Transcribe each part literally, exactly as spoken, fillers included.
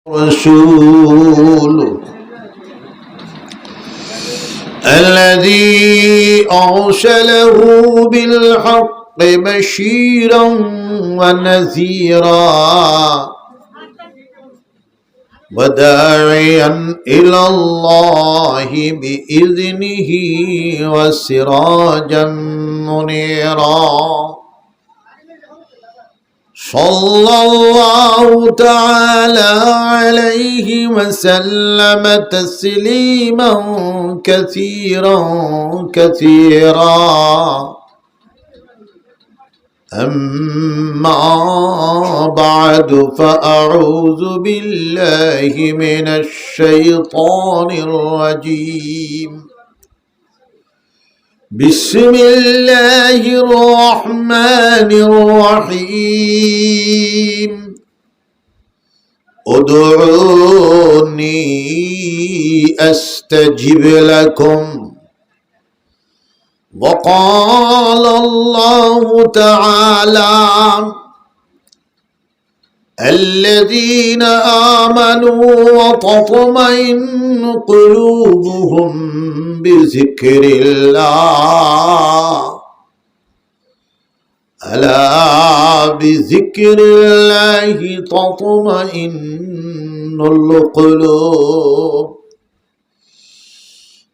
رسوله الذي أرسله بالحق بشيرا ونذيرا وداعيا إلى الله بإذنه وسراجا منيرا. صلى الله تعالى عليه وسلم تسليما كثيرا كثيرا. أما بعد، فأعوذ بالله من الشيطان الرجيم. بسم الله الرحمن الرحيم. ادعوني أستجب لكم. وقال الله تعالى: الذين آمنوا وتطمئن قلوبهم بذكر الله، ألا بذكر الله تطمئن القلوب.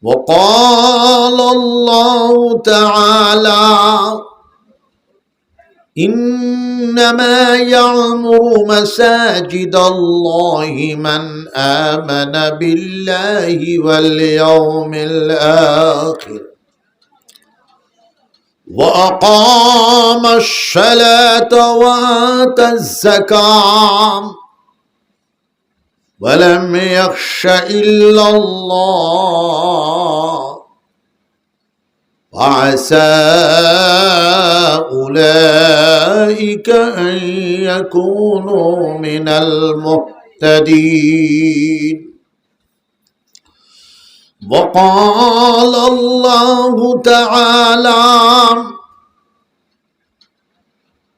وقال الله تعالى: إنما يعمر مساجد الله من آمن بالله واليوم الآخر وأقام الصلاة وآتى الزكاة ولم يخش إلا الله فعسى أولئك أن يكونوا من المهتدين. وقال الله تعالى: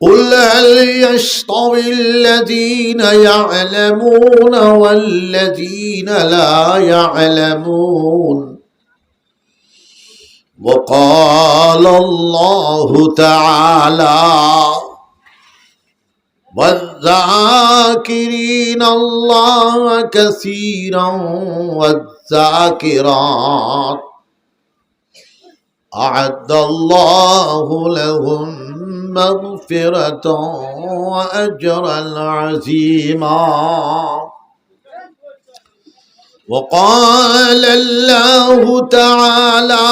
قل هل يستوي الذين يعلمون والذين لا يعلمون؟ وقال الله تعالى: والذاكرين الله كثيرا والذاكرات أعد الله لهم مغفرة وأجرا عظيما. وقال الله تعالى: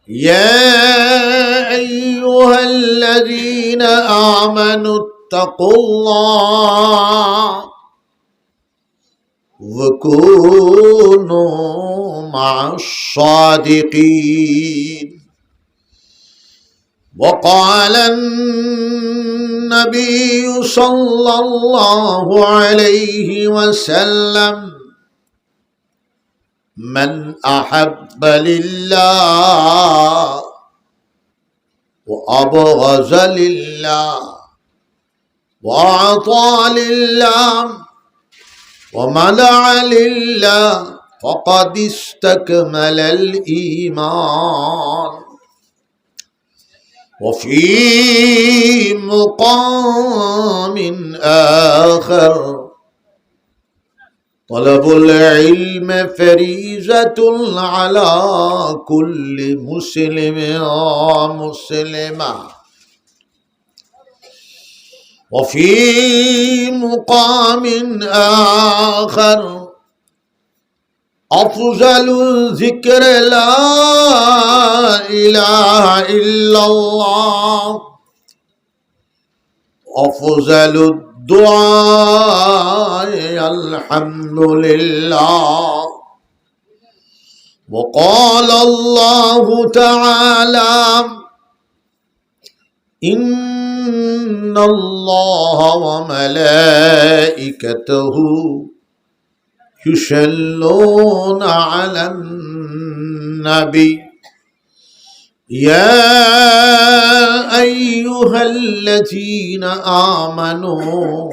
يا أيها الذين آمنوا اتقوا الله وكونوا مع الصادقين. وقال النبي صلى الله عليه وسلم: من أحب لله وأبغض لله وأعطى لله ومنع لله فقد استكمل الإيمان. وفي مقام آخر: طلب العلم فريضة على كل مسلم ومسلمة. وفي مقام آخر: أفضل الذكر لا إله إلا الله، أفضل الدعاء الحمد لله. وقال الله تعالى: إن الله وملائكته يصلون على النبي، يا أيها الذين آمنوا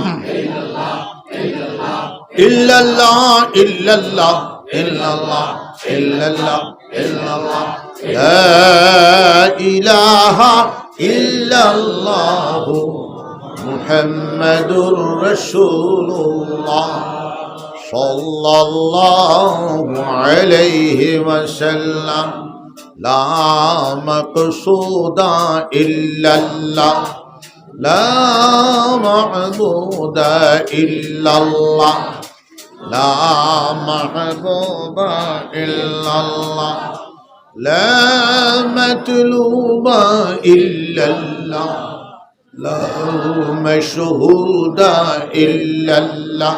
إلا الله، إلا الله، إلا الله، إلا الله. لا إله إلا الله محمد رسول الله صلى الله عليه وسلم. لا مقصود إلا الله، لا معبود إلا الله، لا محبوب إلا الله، لا مطلوب إلا الله، لا مشهود إلا الله،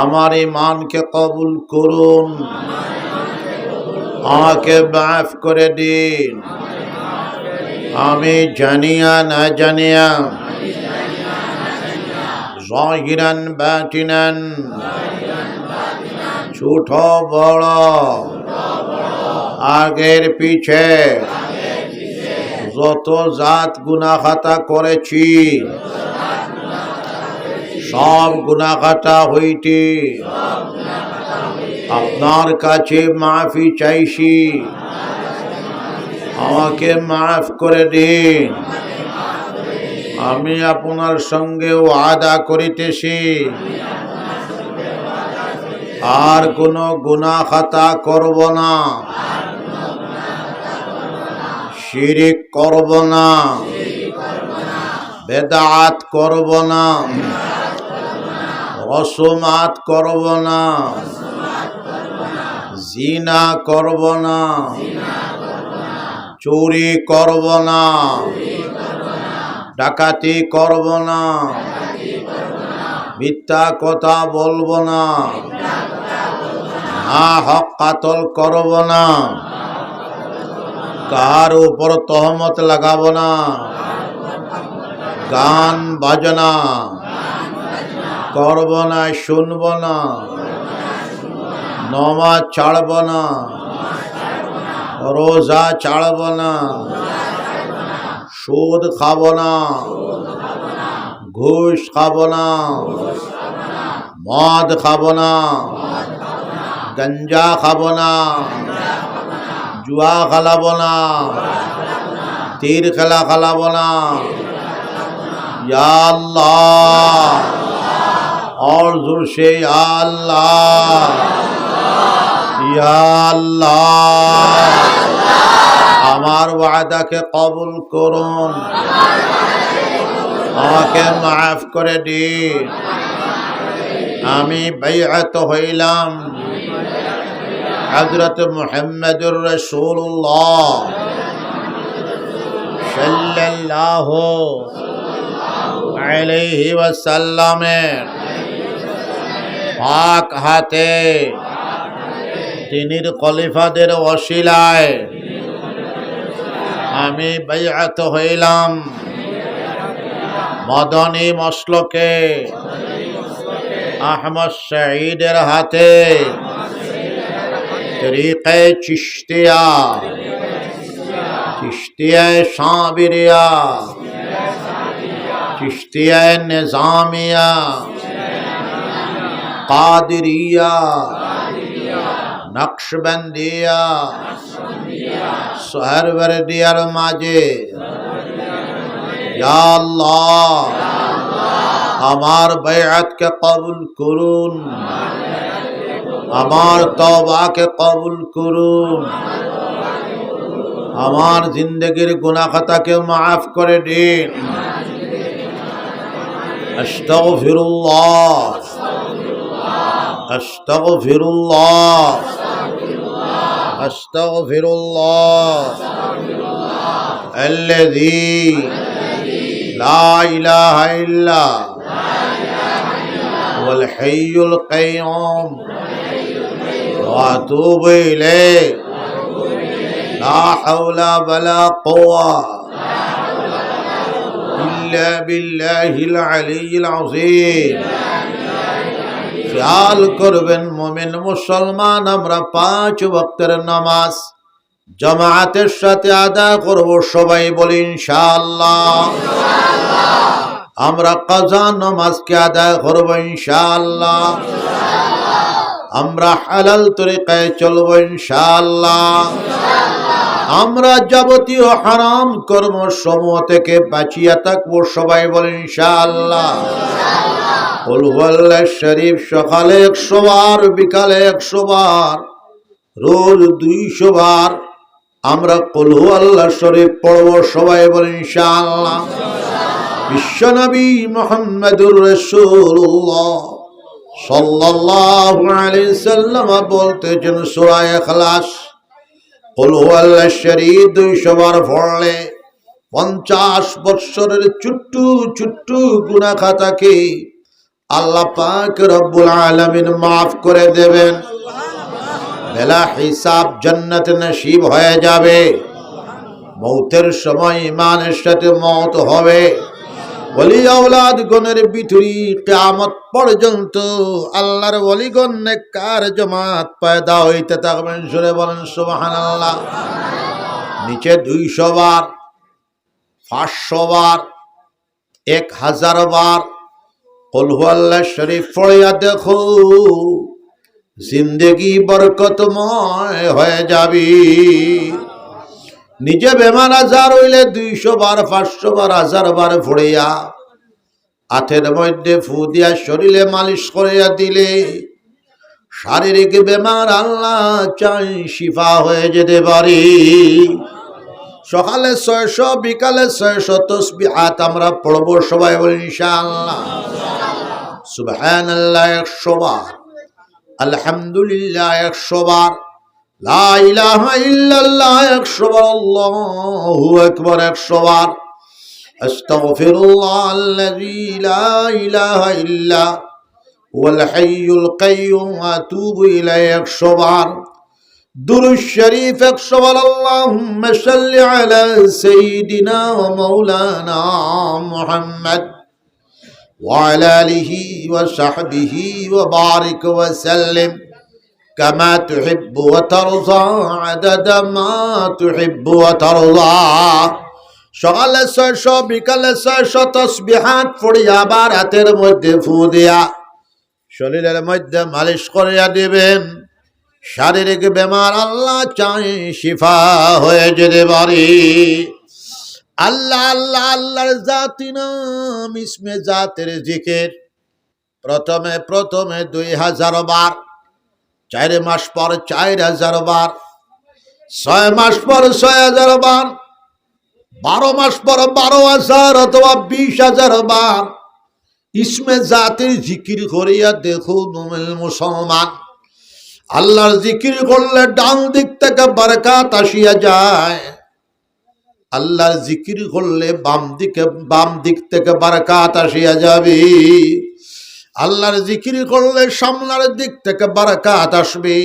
আমার ইমানকে কবুল করুন, আমাকে মাফ করে দিন। আমি জানিয়া না জানিয়া, জাহিরান বাতিনান, ছোট বড়, আগের পিছে যত জাত গুনাহ খাতা করেছি, সব গুনাহ খাতা হইতে আপনার কাছে মাফি চাইছি, আমাকে মাফ করে দিন। আমি আপনার সঙ্গে ওয়াদা করিতেছি, আর কোনো গুনাহ খাতা করব না, শিরিক করব না, বেদাত করব না, রসুমাত করব না, জিনা করব না, চুরি করব না, ডাকাতি করব না, মিথ্যা কথা বলব না, না হক কাতল করব না, কার উপর তহমত লাগাব না, গান বাজনা করব না, শুনব না, নমাজ ছাড়ব না, রোজা ছাড়ব না, সুদ খাব না, ঘুষ খাব না, মদ খাব না, গাঞ্জা খাব না, জুয়া খেলাব না, তীর খেলা খেলাব না। ইয়া আল্লাহ, और जोर से, ইয়া আল্লাহ, ইয়া আল্লাহ, আমার ওয়াদাকে কবুল করুন, আমাকে মাফ করে দিন। আমি বাইআত হইলাম হযরত মুহাম্মদুর রাসূলুল্লাহ সাল্লাল্লাহু আলাইহি ওয়াসাল্লামের পাক হাতে, দিনের খলিফাদের ওসিলায় আমি বাইআত হইলাম মদনী মসলকে আহমদ শহীদের হাতে, তরিকায়ে চিশতিয়া, চিশতিয়ায়ে সাবিরিয়া, চিশতিয়ায়ে নিজামিয়া, কাদিরিয়া, নকশবন্দিয়া, সোহরওয়ার্দিয়ার মাঝে, ইয়া আল্লাহ, আমার বাইআতকে কবুল করুন, আমার তওবাকে কবুল করুন, আমার জিন্দেগির গুনাহ খাতাকে মাফ করে দিন। আস্তাগফিরুল্লাহ, আস্তাগফিরুল্লাহ, আস্তাগফিরুল্লাহ। الذي لا إله إلا هو الحي القيوم وأتوب إليه. لا حول ولا قوة إلا بالله العلي العظيم. খেয়াল করবেন, মুমিন মুসলমান, আমরা পাঁচ ওয়াক্তের নামাজ জামাতের সাথে আদায় করব। সবাই বলি ইনশাআল্লাহ। আমরা কাজা নামাজকে আদায় করব ইনশাআল্লাহ। আমরা হালাল তরিকায় চলব ইনশাআল্লাহ। আমরা যাবতীয় হারাম কর্ম সমূহ থেকে বাঁচিয়া থাকবো। সবাই বলি ইনশাআল্লাহ। কুল হুয়াল্লাহ শরীফ সকালে একশো বার, বিকালে একশো বার, রোজ দুইশো বার আমরা কুল হুয়াল্লাহ শরীফ পড়ব। সবাই বলি ইনশাআল্লাহ। বিশ্বনবী মুহাম্মদুর রাসূলুল্লাহ সাল্লাল্লাহু আলাইহি সাল্লাম বলতেছেন, সূরা ইখলাস কুল হুয়াল্লাহ শরীফ দুইশো বার পড়লে পঞ্চাশ বৎসরের ছোট্ট ছোট্ট গুনাহ খাতাকে আল্লাহ পাক রব্বুল আলামিন মাফ করে দেবেন। বেলা হিসাব জান্নাত নসিব হয়ে যাবে। মৌতের সময় ইমানের সাথে মৌত হবে। ওলি আওলাদগণের ভিতরে কিয়ামত পর্যন্ত আল্লাহর ওলিগণ নেককার জমাত পয়দা হইতে থাকবেন। জোরে বলেন সুবহানাল্লাহ। নিচে দুইশো বার, পাঁচশো বার, এক হাজার বার কুল হুয়াল্লাহ শরীফ পড়িয়া দেখো, জিন্দেগি বরকতময় হয়ে যাবে। নিজে বেমার আজার হইলে দুইশো বার, পাঁচশো বার, হাজার বার পড়িয়া আতের মধ্যে ফু দিয়া শরীরে মালিশ করিয়া দিলে শারীরিক বেমার আল্লাহ চাই শিফা হয়ে যেতে পারি। সকালে ছয়শো, বিকালে ছয়শো তসবিহাত আমরা পড়বো, সবাই বলি ইনশাআল্লাহ। সুবহানাল্লাহ একশো বার, আলহামদুলিল্লাহ একশো বার, লা ইলাহা ইল্লাল্লাহ একশো বার, আল্লাহু আকবার একশো বার, আস্তাগফিরুল্লাহ আল্লাযী লা ইলাহা ইল্লা হুয়াল হাইয়ুল কাইয়্যুম ওয়া আতুবু ইলাইহি একশো বার, দুরূদ শরীফ একশো বার, আল্লাহুম্মা সাল্লি আলা সাইয়্যিদিনা ওয়া মাওলানা মুহাম্মদ وعلى آله وصحبه وبارك وسلم كما تحب وترضى عدد ما تحب وترضى। সকালে ছয়শো, বিকালে ছয়শো তসবিহাত পড়িয়া আবার আতের মধ্যে ফু দিয়া শরীরের মধ্যে মালিশ করিয়া দিবেন। শারীরিক বেমার আল্লাহ চাই শিফা হয়ে যেতে পারি। আল্লাহ, আল্লাহ, আল্লাহর জাতি নাম, ইসমে জাতের জিকির। প্রথমে, প্রথমে দুই হাজার বার, চার মাস পর চার হাজার বার, ছয় মাস পর ছয় হাজার বার, বারো মাস পর বারো হাজার অথবা বিশ হাজার বার ইসমে জাতের জিকির করিয়া দেখো, মুমিন মুসলমান, আল্লাহর জিকির করলে ডান দিক থেকে বারাকাত আসিয়া যায়, আল্লাহর জিকির করলে বাম দিকে, বাম দিক থেকে বারাকাত আসিয়া যাবে, আল্লাহর জিকির করলে সামনের দিক থেকে বারাকাত আসবে,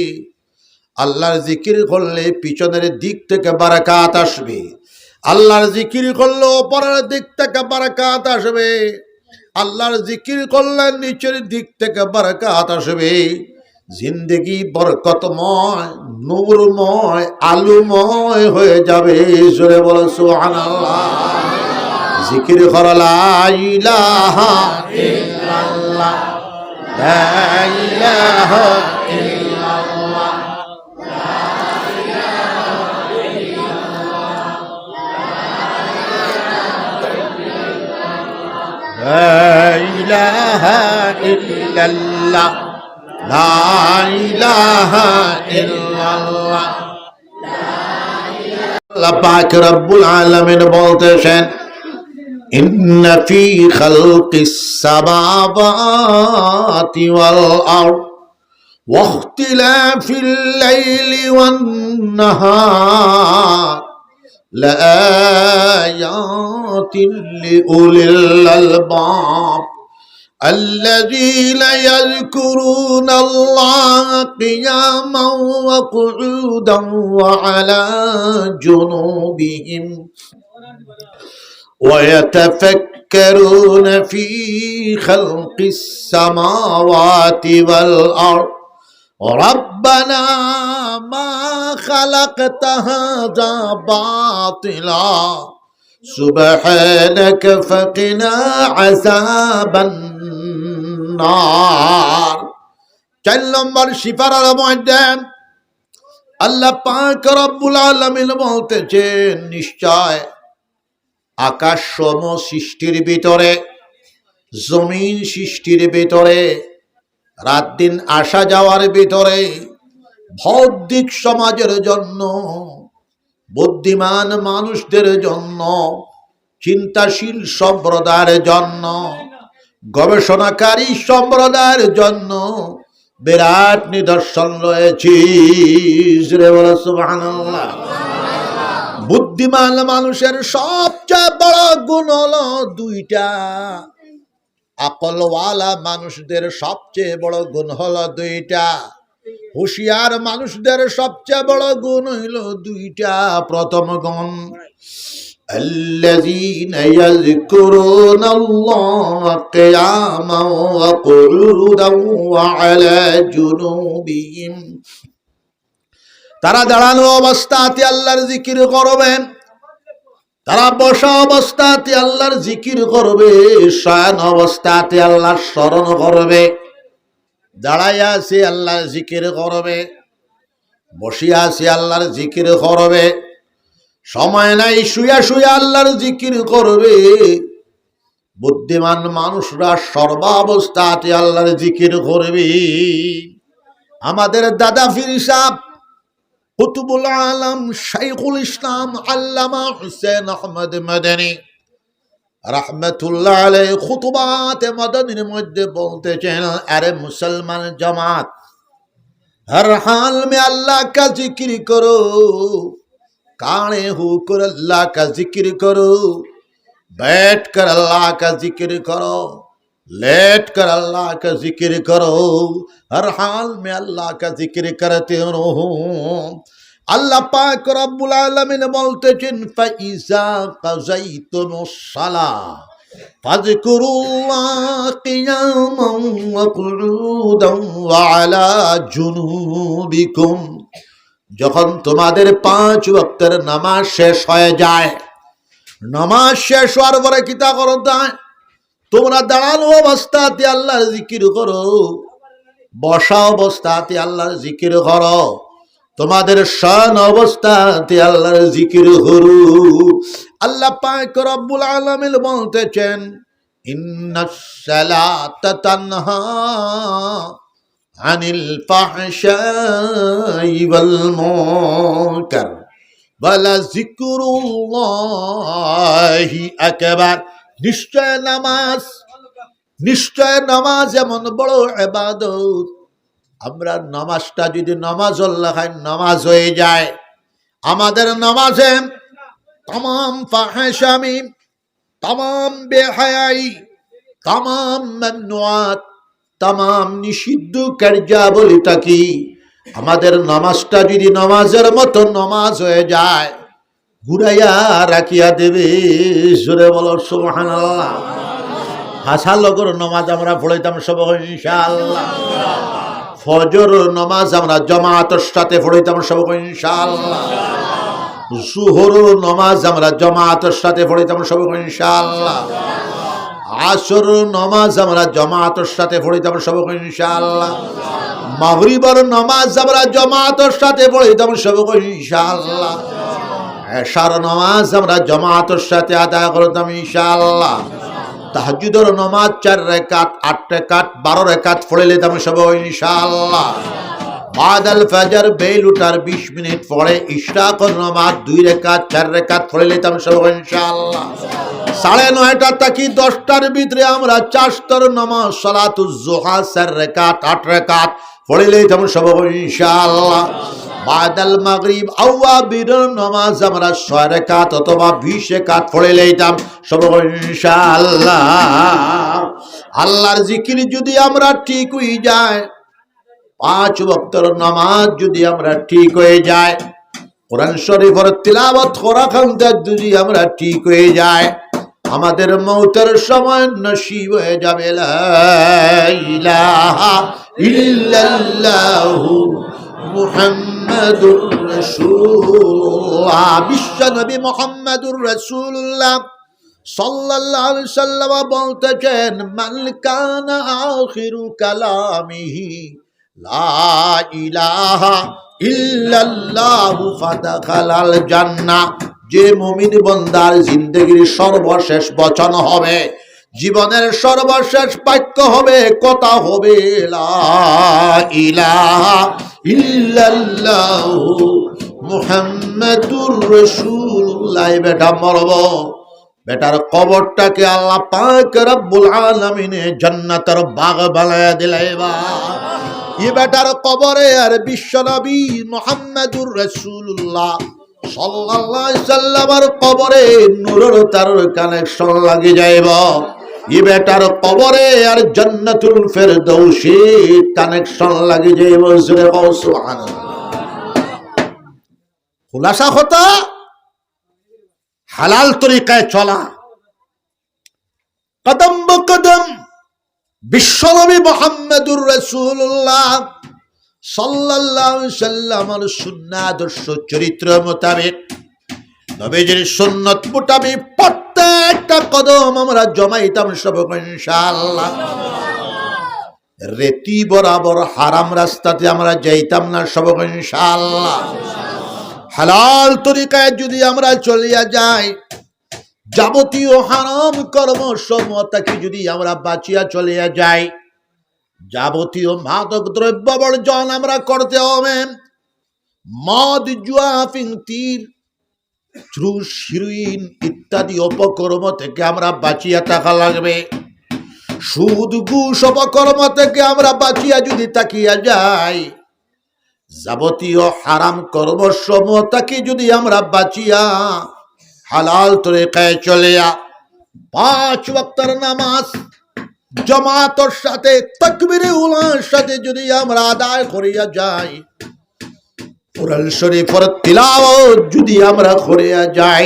আল্লাহর জিকির করলে পিছনের দিক থেকে বারাকাত আসবে, আল্লাহর জিকির করলে উপরের দিক থেকে বারাকাত আসবে, আল্লাহর জিকির করলে নিচের দিক থেকে বারাকাত আসবে। জিন্দেগি বরকতময়, নূরময়, আলোময় হয়ে যাবে। জোরে বলো সুবহানাল্লাহ। জিকির করো লা ইলাহা ইল্লাল্লাহ, লা ইলাহা ইল্লাল্লাহ। لا إله إلا الله، لا إله إلا الله। আল্লাহ পাক রব্বুল আলামিন বলতেছেন, إن في خلق السماوات والأرض واختلاف الليل والنهار لآيات لأولي الألباب الذين يذكرون الله قياما وقعودا وعلى جنوبهم ويتفكرون في خلق السماوات والأرض ربنا ما خلقت هذا باطلا سبحانك فقنا عذاب النار। চার নম্বর সিপারার মধ্যে আল্লাহ পাক রব্বুল আলামিন বলতেছেন, নিশ্চয় আকাশ সমূহ সৃষ্টির ভিতরে, জমিন সৃষ্টির ভিতরে, রাত দিন আসা যাওয়ার ভিতরে, বৌদ্ধিক সমাজের জন্য, বুদ্ধিমান মানুষদের জন্য, চিন্তাশীল সম্প্রদায়ের জন্য, গবেষণাকারী সম্প্রদায়ের জন্য বিরাট নিদর্শন রয়েছে। জোরে বলো সুবহানাল্লাহ। বুদ্ধিমান মানুষের সবচেয়ে বড় গুণ হলো দুইটা। আকলওয়ালা মানুষদের সবচেয়ে বড় গুণ হলো দুইটা, হুঁশিয়ার মানুষদের সবচেয়ে বড় গুণ হইল দুইটা। প্রথম গুণ, الذين يذكرون الله قياما وقعودا وعلى جنوبهم। তারা দাঁড়ানো অবস্থাতে আল্লাহর জিকির করবে, তারা বসা অবস্থাতে আল্লাহর জিকির করবে, শয়ন অবস্থাতে আল্লাহর স্মরণ করবে। দাঁড়াইয়া আছে আল্লাহর জিকির করবে, বসিয়া আছে আল্লাহর জিকির করবে, সময় নাই শুয়া শুয়া আল্লাহর জিকির করবে। বুদ্ধিমান মানুষরা সর্বাবস্থাতে আল্লাহর জিকির করবে। আমাদের দাদা পীর সাহেব কুতুবুল আলম শাইখুল ইসলাম আল্লামা হুসেন আহমদ মাদানী রহমতুল্লাহ আলাইহি খুতবাতে মাদানীর মধ্যে বলতেছেন, আরে মুসলমান জামাত, হর হাল মে আল্লাহ কা জিকির করো, খাড়ে হোকর আল্লাহ কা জিকির করো, बैठ कर अल्लाह का जिक्र करो, लेट कर अल्लाह का जिक्र करो, हर हाल में अल्लाह का जिक्र करते रहो। আল্লাহ পাক রব্বুল আলামিন বলতেছেন, فإذا قضيتم الصلاة فاذكروا الله قياما وقعودا وعلى جنوبكم। যখন তোমাদের পাঁচ ওয়াক্তের নামাজ শেষ হয়ে যায়, নামাজ শেষ হওয়ার পরে কিতা করো তাই? তোমরা দাঁড়ানো অবস্থাতে আল্লাহর জিকির করো, বসা অবস্থাতে আল্লাহর জিকির করো, তোমাদের শয়ন অবস্থাতে আল্লাহর জিকির করো। আল্লাহ পাক রব্বুল আলামিন বলতেছেন, ইন্নাস সালাতা তানহা আনিল ফাহশাই ওয়াল মুনকার ওয়ালা যিকরুল্লাহি আকবার। নিশ্চয় নামাজ, নিশ্চয় নামাজ এমন বড় ইবাদত, আমরা নামাজটা যদি নামাজর লাখান নামাজ হয়ে যায়, আমাদের নামাজে তামাম ফাহেশামি, তামাম বেহায়াই, তামাম মামনুআত, তামাম নিষিদ্ধ কার্যাবলী থাকি আমাদের নামাজটা যদি নামাজের মতো নামাজ হয়ে যায়, ঘুরাইয়া রাখিয়া দেবে। জোরে বলো সুবহানাল্লাহ। হাসা লগর নামাজ আমরা পড়াইতাম সব ইনশাআল্লাহ। ফজর নামাজ আমরা জামাতর সাথে পড়াইতাম সব ইনশাআল্লাহ। জোহর নামাজ আমরা জামাতর সাথে পড়াইতাম সব ইনশাআল্লাহ। আসর নামাজ আমরা জামাতর সাথে পড়াইতাম সব ইনশাআল্লাহ। মাগরিবর নামাজ আমরা জামাতর সাথে পড়াইতাম সব ইনশাআল্লাহ। এশার নামাজ আমরা জামাতর সাথে আদায় করতাম ইনশাআল্লাহ। তাহাজ্জুদর নামাজ চার রাকাত, আট রাকাত, বারো রাকাত পড়ে লইতাম সব ইনশাআল্লাহ। বাদাল ফজর বেইল উঠার বিশ মিনিট পরে ইশরাকর নামাজ দুই রাকাত, চার রাকাত পড়ে লইতাম সব ইনশাআল্লাহ। সাড়ে নয়টা থাকি দশটার ভিতরে আমরা চাস্তর নামাজ সালাতুজ জোহা চার রাকাত, আট রাকাত পড়ে লইতাম সব ইনশাআল্লাহ। বাদাল মাগরিব আওয়াবিরর নামাজ আমরা ছয় রাকাত অথবা বিশ রাকাত পড়ে লইতাম সব ইনশাআল্লাহ। আল্লাহর জিকির যদি আমরা ঠিক হয়ে যায়, পাঁচ ওয়াক্তর নামাজ যদি আমরা ঠিক হয়ে যায়, কোরআন শরীফর তিলাওয়াত করা খানতে যদি আমরা ঠিক হয়ে যায়, আমাদের মৌতের সময় নসিব হয়ে যাবে লা ইলাহা ইল্লাল্লাহু মুহাম্মাদুর রাসূলুল্লাহ। বিশ্বনবী মুহাম্মাদুর রাসূলুল্লাহ সাল্লাল্লাহু আলাইহি সাল্লাম বলতেছেন, মান কানা আখিরু কালামিহি লা ইলাহা ইল্লাল্লাহু ফাদাখালাল জান্নাহ। যে মুমিন বন্দার জিন্দেগির সর্বশেষ বচন হবে, জীবনের সর্বশেষ বাক্য হবে, কথা হবে, লা ইলাহা ইল্লাল্লাহু মুহাম্মাদুর রাসূলুল্লাহ। এই বেটা মরব, বেটার কবরটাকে আল্লাহ পাক রব্বুল আলামিনে জান্নাতের বাগ বানায়া দিলাইবা। এই বেটার কবরে আর বিশ্বনবী মুহাম্মাদুর রাসূলুল্লাহ সাল্লাল্লাহু আলাইহি সাল্লামের কবরে নূরের তারের কানেকশন লাগি যাইব। ই বেটার কবরে আর জান্নাতুল ফেরদৌসি কানেকশন লাগি যাইবো। জোরে কও সুবহানাল্লাহ। খুলাসা কথা, হালাল তরিকায় চলা, কদম বকদম বিশ্বনবী মুহাম্মদুর রাসূলুল্লাহ সাল্লাল্লাহু আলাইহি সাল্লামর সুন্নাহ আদর্শ চরিত্র মোতাবেক, নবীজির সুন্নত মোতাবেক প্রত্যেকটা কদম আমরা জমাইতাম সবক ইনশাআল্লাহ। রেতি বরাবর হারাম রাস্তাতে আমরা যাইতাম না সবক ইনশাআল্লাহ। হালাল তরিকায় যদি আমরা চলিয়া যাই, যাবতীয় হারাম কর্ম সমূহ থাকি যদি আমরা বাঁচিয়া চলিয়া যাই, যাবতীয় মাদক দ্রব্য বর্জন আমরা করতে হবে। মদ, জুয়া, ফিংতির, চুষ, হিরোইন ইত্যাদি অপকর্ম থেকে আমরা বাঁচিয়া থাকা লাগবে। সুদ, ঘুষ, অপকর্ম থেকে আমরা বাঁচিয়া যদি থাকিয়া যাই, যাবতীয় হারাম কর্ম সমূহ থাকি যদি আমরা বাঁচিয়া হালাল তরিকায় চলিয়া পাঁচ ওয়াক্তর নামাজ জামাতর সাথে তাকবীরে উলার সাথে যদি আমরা আদায় করিয়া যাই, কোরআন শরীফর তিলাওয়াত যদি আমরা করিয়া যাই,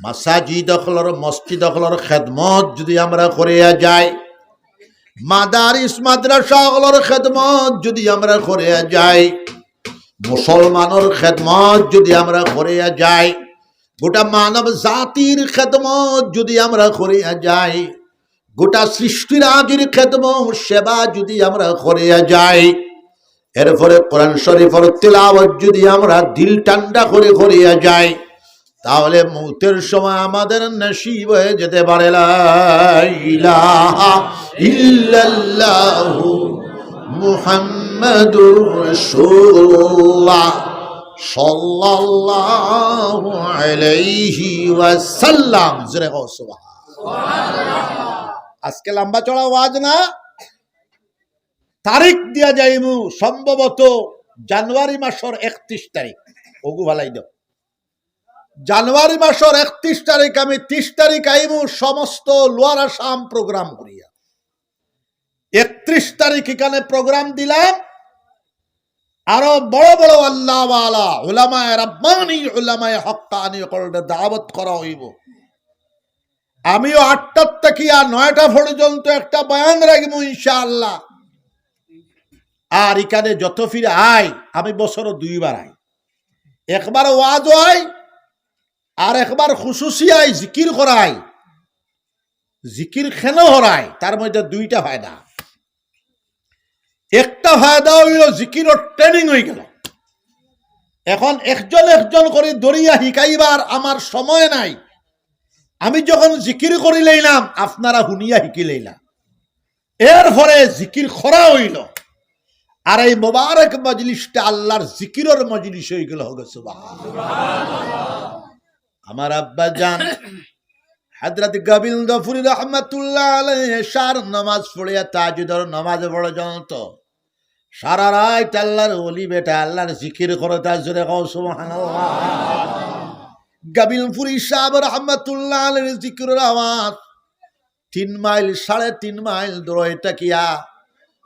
মাসাজিদ অকলর, মসজিদ অকলর খেদমত যদি আমরা করিয়া যাই, মাদারিস মাদ্রাসা অকলর খেদমত যদি আমরা করিয়া যাই, মুসলমানর খেদমত যদি আমরা করিয়া যাই, গোটা মানব জাতির খেদমত যদি আমরা করিয়া যাই, গোটা সৃষ্টিরাজির খেদমত সেবা যদি আমরা করিয়া যাই, এরপরে কোরআন শরীফর তিলাওয়াত যদি আমরা দিল ঠান্ডা করে করিয়া যাই, তাহলে মৌতের সময় আমাদের নসিব হয়ে যেতে পারে লা ইলাহা ইল্লাল্লাহু মুহাম্মাদুর রাসূলুল্লাহ সাল্লাল্লাহু আলাইহি ওয়াসাল্লাম। জোরে কও সুবহানাল্লাহ। আজকে লম্বা চড়া ওয়াজ না, তারিখ দিয়া যাইমু সম্ভবত জানুয়ারি মাসর একত্রিশ তারিখ। অগু ফালাই দেও। জানুয়ারি মাসর একত্রিশ তারিখ, আমি ত্রিশ তারিখ আইমু সমস্ত লোয়ার আসাম প্রোগ্রাম করিয়া। একত্রিশ তারিখ এখানে প্রোগ্রাম দিলাম, আরো বড় বড় আল্লাহওয়ালা, উলামায়ে রাব্বানি, উলামায়ে হক্কানি অকলরে দাওয়াত করা অইবো। আমিও আটটার থাকিয়া নয়টা পর্যন্ত একটা বয়ান রাখবো ইনশাআল্লাহ। আর এখানে যত ফিরে আই, আমি বছরো দুইবার আই, একবার ওয়াজ অয়, আর একবার খুসুসি আই, জিকির করাই। জিকির কেনে করাই, তার মধ্যে দুইটা ফায়দা। একটা ফায়দা অইলো জিকিরর ট্রেনিং অইগেলো। এখন একজন একজন করি ধরিয়া হিকাইবার আমার সময় নাই। আমি যখন জিকির করি লইলাম, আপনারা হুনিয়া হিকি লইলা। এরপরে জিকির করা অইলো। আর এই মোবারক মজলিসটা আল্লাহর জিকিরর মজলিস অইগেলো। হগো সুবহানাল্লাহ। আমার আব্বা জান হযরত গোবিন্দপুরী রহমাতুল্লাহ আলাইহি এশার নামাজ পড়িয়া তাহাজ্জুদর নামাজ পর্যন্ত সারা রাইত আল্লাহর ওলি বেটা আল্লাহর জিকির করতা। জোরে কও সুবহানাল্লাহ। গোবিন্দপুরী সাহেব রহমাতুল্লাহ আলাইহির জিকিরর আওয়াজ তিন মাইল, সাড়ে তিন মাইল দূরে থাকিয়া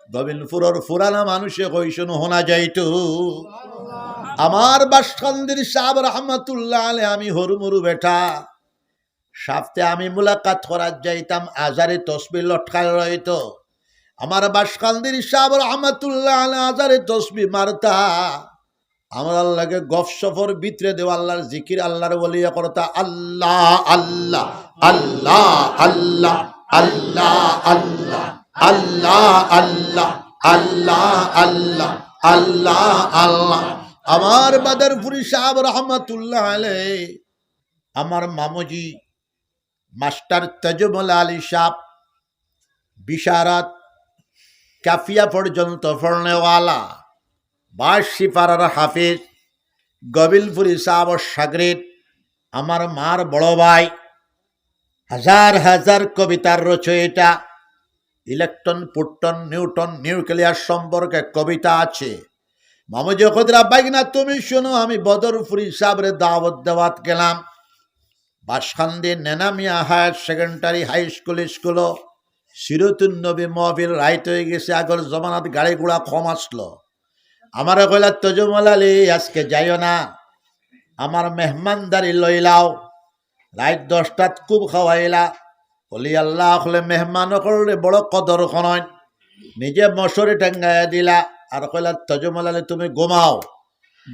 গোবিন্দপুরর পুরানা মানুষে কইছইন হুনা যাইতো। আমার বাসকান্দির সাহেব রহমাতুল্লাহ আলাইহি, আমি হুরুমুরু বেটা, সাবতে আমি মুলাকাত করাত যাইতাম, আজারে তসবি লটকায় রইতো। আমার বাসকান্দির সাহেব রহমাতুল্লাহ আলাইহি আজারে তসবি মারতা। আমরার লগে গফসফর ভিতরে দেও আল্লাহর জিকির, আল্লাহর ওলিয়ে করতা, আল্লাহ, আল্লাহ, আল্লাহ, আল্লাহ, আল্লাহ, আল্লাহ, আল্লাহ, আল্লাহ, আল্লাহ, আল্লাহ, আল্লাহ, আল্লাহ। আমার বাদরপুরি সাহেব রহমাতুল্লাহ আলাইহি, আমার মামুজি মাস্টার তাজুমুল আলী সাহেব, বিশারদ, কাফিয়া পর্যন্ত পড়নেওয়ালা, বাঁশশিপাড়ার হাফিজ, গোবিন্দপুরি সাহেবর শাগরিদ, আমার মার বড় ভাই, হাজার হাজার কবিতার রচয়িতা, ইলেকট্রন, প্রোটন, নিউট্রন, নিউক্লিয়াস সম্পর্কে কবিতা আছে। মামুজি কইরা, "বাইগনা, তুমি শুনো, আমি বদরপুরি সাহেবরে দাওয়াত দেওয়াত গেলাম।" বাসকান্দি নেনা মিয়া হায়ার সেকেন্ডারি হাই স্কুল, স্কুলো সিরতুন নবী মহফিল রাইত অই গেছে। আগর জমানাত গাড়ি ঘোড়া কম আসলো। আমারে কইলা, "তজুমল আলী, আজকে যাইও না, আমার মেহমানদারি লইলাও।" রাইত দশটাত খুব খাওয়াইলা। অলি আল্লাহ অকলে মেহমান অকলরে বড় কদর করইন। নিজে মশারি টাঙ্গাইয়া দিলা, আর কইলা, "তজুমল আলী, তুমি ঘুমাও।"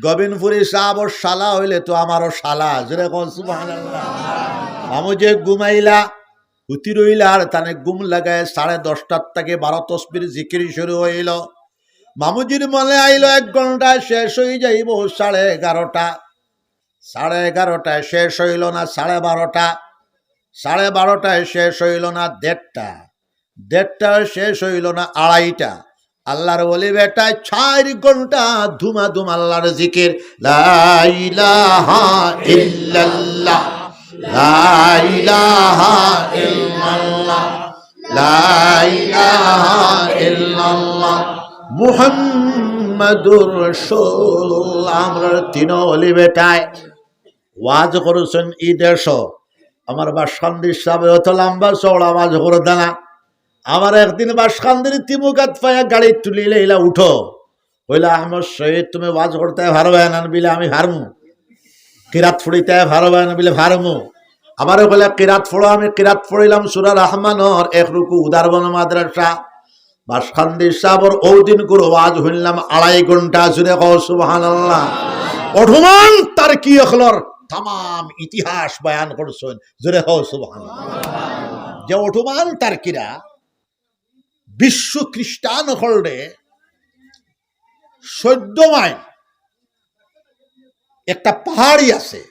গোবিন্দপুরি সাবর শালা অইলে তো আমারও শালা। জোরে কও সুবহানাল্লাহ। মামুজি ঘুমাইলা, হুতি রইলা, আর তানে ঘুম লাগায় সাড়ে দশটার থাকি বারো তসবির জিকির শুরু অইলো। মামুজির মনে আইলো এক ঘন্টায় শেষ অই যাইবো সাড়ে এগারোটা। সাড়ে এগারোটায় শেষ অইলো না সাড়ে বারোটা, সাড়ে বারোটায় শেষ অইলো না দেড়টা, দেড়টায় শেষ অইলো না আড়াইটা। আল্লাহর ওলি বেটায় চাইর ঘন্টা ধুমাধুম আল্লাহর জিকির, লা ইলাহা ইল্লাল্লাহ, লা ইলাহা ইল্লাল্লাহ, লা ইলাহা ইল্লাল্লাহ, মুহাম্মাদুর রাসূলুল্লাহ। আমরার তিন ওলি বেটায় ওয়াজ করছইন ই দেশো। আমার বাসকান্দির সাবে অত লম্বা চওড়া ওয়াজ করতা না। আমার একদিন বাসকান্দির তিমুকাত পাইয়া গাড়ি তুলিলে ইলা উঠো। কইলা, "আহমদ শহীদ, তুমি ওয়াজ করতে পারবে না?" বিলে, "আমি পারমু।" "কিরাত পড়িতে পারবে না?" বিলে, "পারমু।" আমারে কইলা, "কিরাত পড়ো।" আমি কিরাত পড়িলাম সূরা রহমানর এক রুকু, উদারবন মাদ্রাসা। বাসকান্দি সাবর অউ দিন করে ওয়াজ হুনলাম আড়াই ঘন্টা, জোরে কও সুবহানাল্লাহ। অটোমান তার্কি অকলর তামাম ইতিহাস বয়ান করছইন, জোরে কও সুবহানাল্লাহ। যে অটোমান তার্কিরা বিশ্ব খ্রিস্টান অকলরে চৌদ্দ মাইল একটা পাহাড়ি আছে,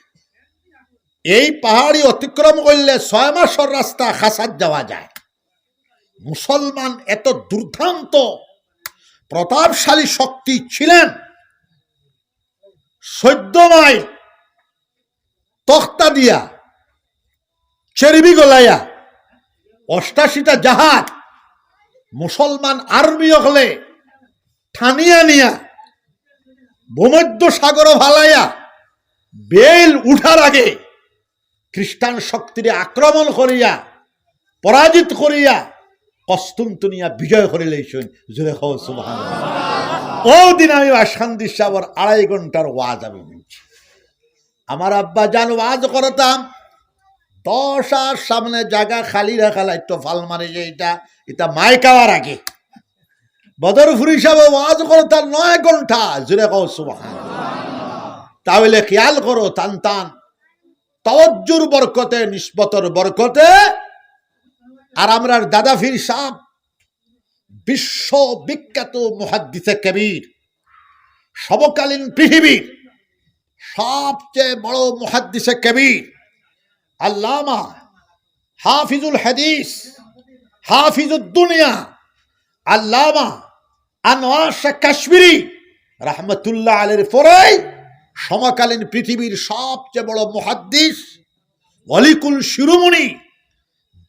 এই পাহাড়ি অতিক্রম করলে ছয় মাসর রাস্তা খাসাত যাওয়া যায়। মুসলমান এত দুর্দান্ত প্রতাপশালী শক্তি ছিলেন, চৌদ্দ মাইল তক্তা দিয়া, চেরবি গলাইয়া, অষ্টাশিটা জাহাজ, মুসলমান আর্মি অকলে টানিয়া নিয়া ভূমধ্য সাগরো ফালাইয়া, বেইল উঠার আগে খ্রিস্টান শক্তিরে আক্রমণ করিয়া, পরাজিত করিয়া, কস্তুনতুনিয়া বিজয় করিলাইছইন। জোরে কও সুবহানাল্লাহ। অউ দিন আমি বাসকান্দি সাবর আড়াই ঘন্টার ওয়াজ আমি হুনছি। আমার আব্বা জান ওয়াজ করতাম, দশ আর সামনে জাগা খালি রাখা লাগতো, ফাল মারি যে ইটা, ইটা মাইক আওয়ার আগে। বদরপুরি সাবে ওয়াজ করতা নয় ঘন্টা, জোরে কও সুবহানাল্লাহ। তাহলে খেয়াল করো, তান তান তাওয়াজ্জুর বরকতে, নিসবতর বরকতে, আর আমরার দাদা পীর সাব বিশ্ববিখ্যাত মুহাদ্দিসে কবির, সমকালীন পৃথিবীর সবচেয়ে বড় মুহাদ্দিসে কবির, আল্লামা হাফিজুল হাদিস, হাফিজুদ দুনিয়া, আল্লামা আনোয়ার শাহ কাশ্মীরি রহমতুল্লাহ আলাইহির পরেই সমকালীন পৃথিবীর সবচেয়ে বড় মুহাদ্দিস, অলিকুল শিরোমণি,